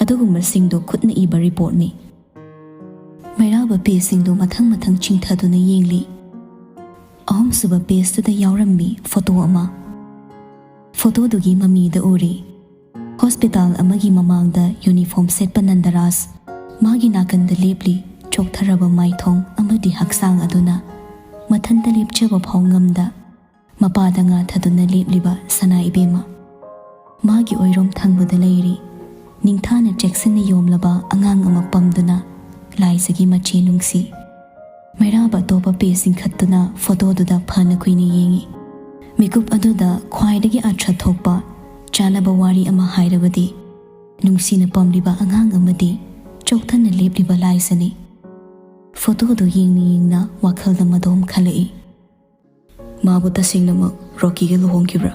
ꯑꯗꯨꯒꯨꯝꯕꯁꯤꯡꯗꯨ ꯈꯨꯠꯅ ꯏꯕ ꯔꯤꯄꯣꯔꯠꯅꯤ꯫ ꯃꯩꯔꯥꯕ ꯄꯦꯖꯁꯤꯡꯗꯨ ꯃꯊꯪ ꯃꯊꯪ ꯆꯤꯡꯊꯗꯨꯅ ꯌꯦꯡꯂꯤ꯫ ꯑꯍꯨꯝꯁꯨꯕ ꯄꯦꯖꯇꯨꯗ ꯌꯥꯎꯔꯝꯃꯤ ꯐꯣꯇꯣ ꯑꯃ꯫ ꯐꯣꯇꯣꯗꯨꯒꯤ ꯃꯃꯤꯗ ꯎꯔꯤ ꯍꯣꯁꯄꯤꯇꯥꯜ ꯑꯃꯒꯤ ꯃꯃꯥꯡꯗ ꯌꯨꯅꯤꯐꯣꯔꯝ ꯁꯦꯠꯄ ꯅꯟꯗꯔꯥꯖ꯫ ꯃꯥꯒꯤ ꯅꯥꯀꯟꯗ ꯂꯦꯞꯂꯤ ꯆꯣꯛꯊꯔꯕ ꯃꯥꯏꯊꯣꯡ ꯑꯃꯗꯤ ꯍꯛꯆꯥꯡ ꯑꯗꯨꯅ ꯃꯊꯟꯇ ꯂꯦꯞꯆꯕ ꯐꯥꯎ ꯉꯝꯗ ꯃꯄꯥꯗ ꯉꯥꯊꯗꯨꯅ ꯂꯦꯞꯂꯤꯕ ꯁꯅꯥ ꯏꯕꯦꯝꯃ꯫ ꯃꯥꯒꯤ ꯑꯣꯏꯔꯣꯝ ꯊꯪꯕꯗ ꯂꯩꯔꯤ ꯅꯤꯡꯊꯥꯅ ꯆꯦꯛꯁꯤꯟꯅ ꯌꯣꯝꯂꯕ ꯑꯉꯥꯡ ꯑꯃ ꯄꯝꯗꯨꯅ ꯂꯥꯏꯖꯒꯤ ꯃꯆꯦ ꯅꯨꯡꯁꯤ꯫ ꯃꯩꯔꯥꯕ ꯑꯇꯣꯞꯄ ꯄꯦꯖ ꯆꯤꯡꯈꯠꯇꯨꯅ ꯐꯣꯇꯣꯗꯨꯗ ꯐꯅ ꯀꯨꯏꯅ ꯌꯦꯡꯉꯤ꯫ ꯃꯤꯀꯨꯞ ꯑꯗꯨꯗ ꯈ꯭ꯋꯥꯏꯗꯒꯤ ꯑꯔꯊ ꯊꯣꯛꯄ ꯆꯥꯅꯕ ꯋꯥꯔꯤ ꯑꯃ ꯍꯥꯏꯔꯕꯗꯤ ꯅꯨꯡꯁꯤꯅ ꯄꯝꯂꯤꯕ ꯑꯉꯥꯡ ꯑꯃꯗꯤ ꯆꯣꯛꯊꯅ ꯂꯦꯞꯂꯤꯕ ꯂꯥꯏꯖꯅꯤ꯫ ꯐꯣꯇꯣꯗꯨ ꯌꯦꯡꯅ ꯌꯦꯡꯅ ꯋꯥꯈꯜꯗ ꯃꯗꯣꯝ ꯈꯜꯂꯛꯏ꯫ ꯃꯥꯕꯨ ꯇꯁꯦꯡꯅꯃꯛ ꯔꯣꯀꯤꯒ ꯂꯨꯍꯣꯡꯈꯤꯕ꯭ꯔꯥ?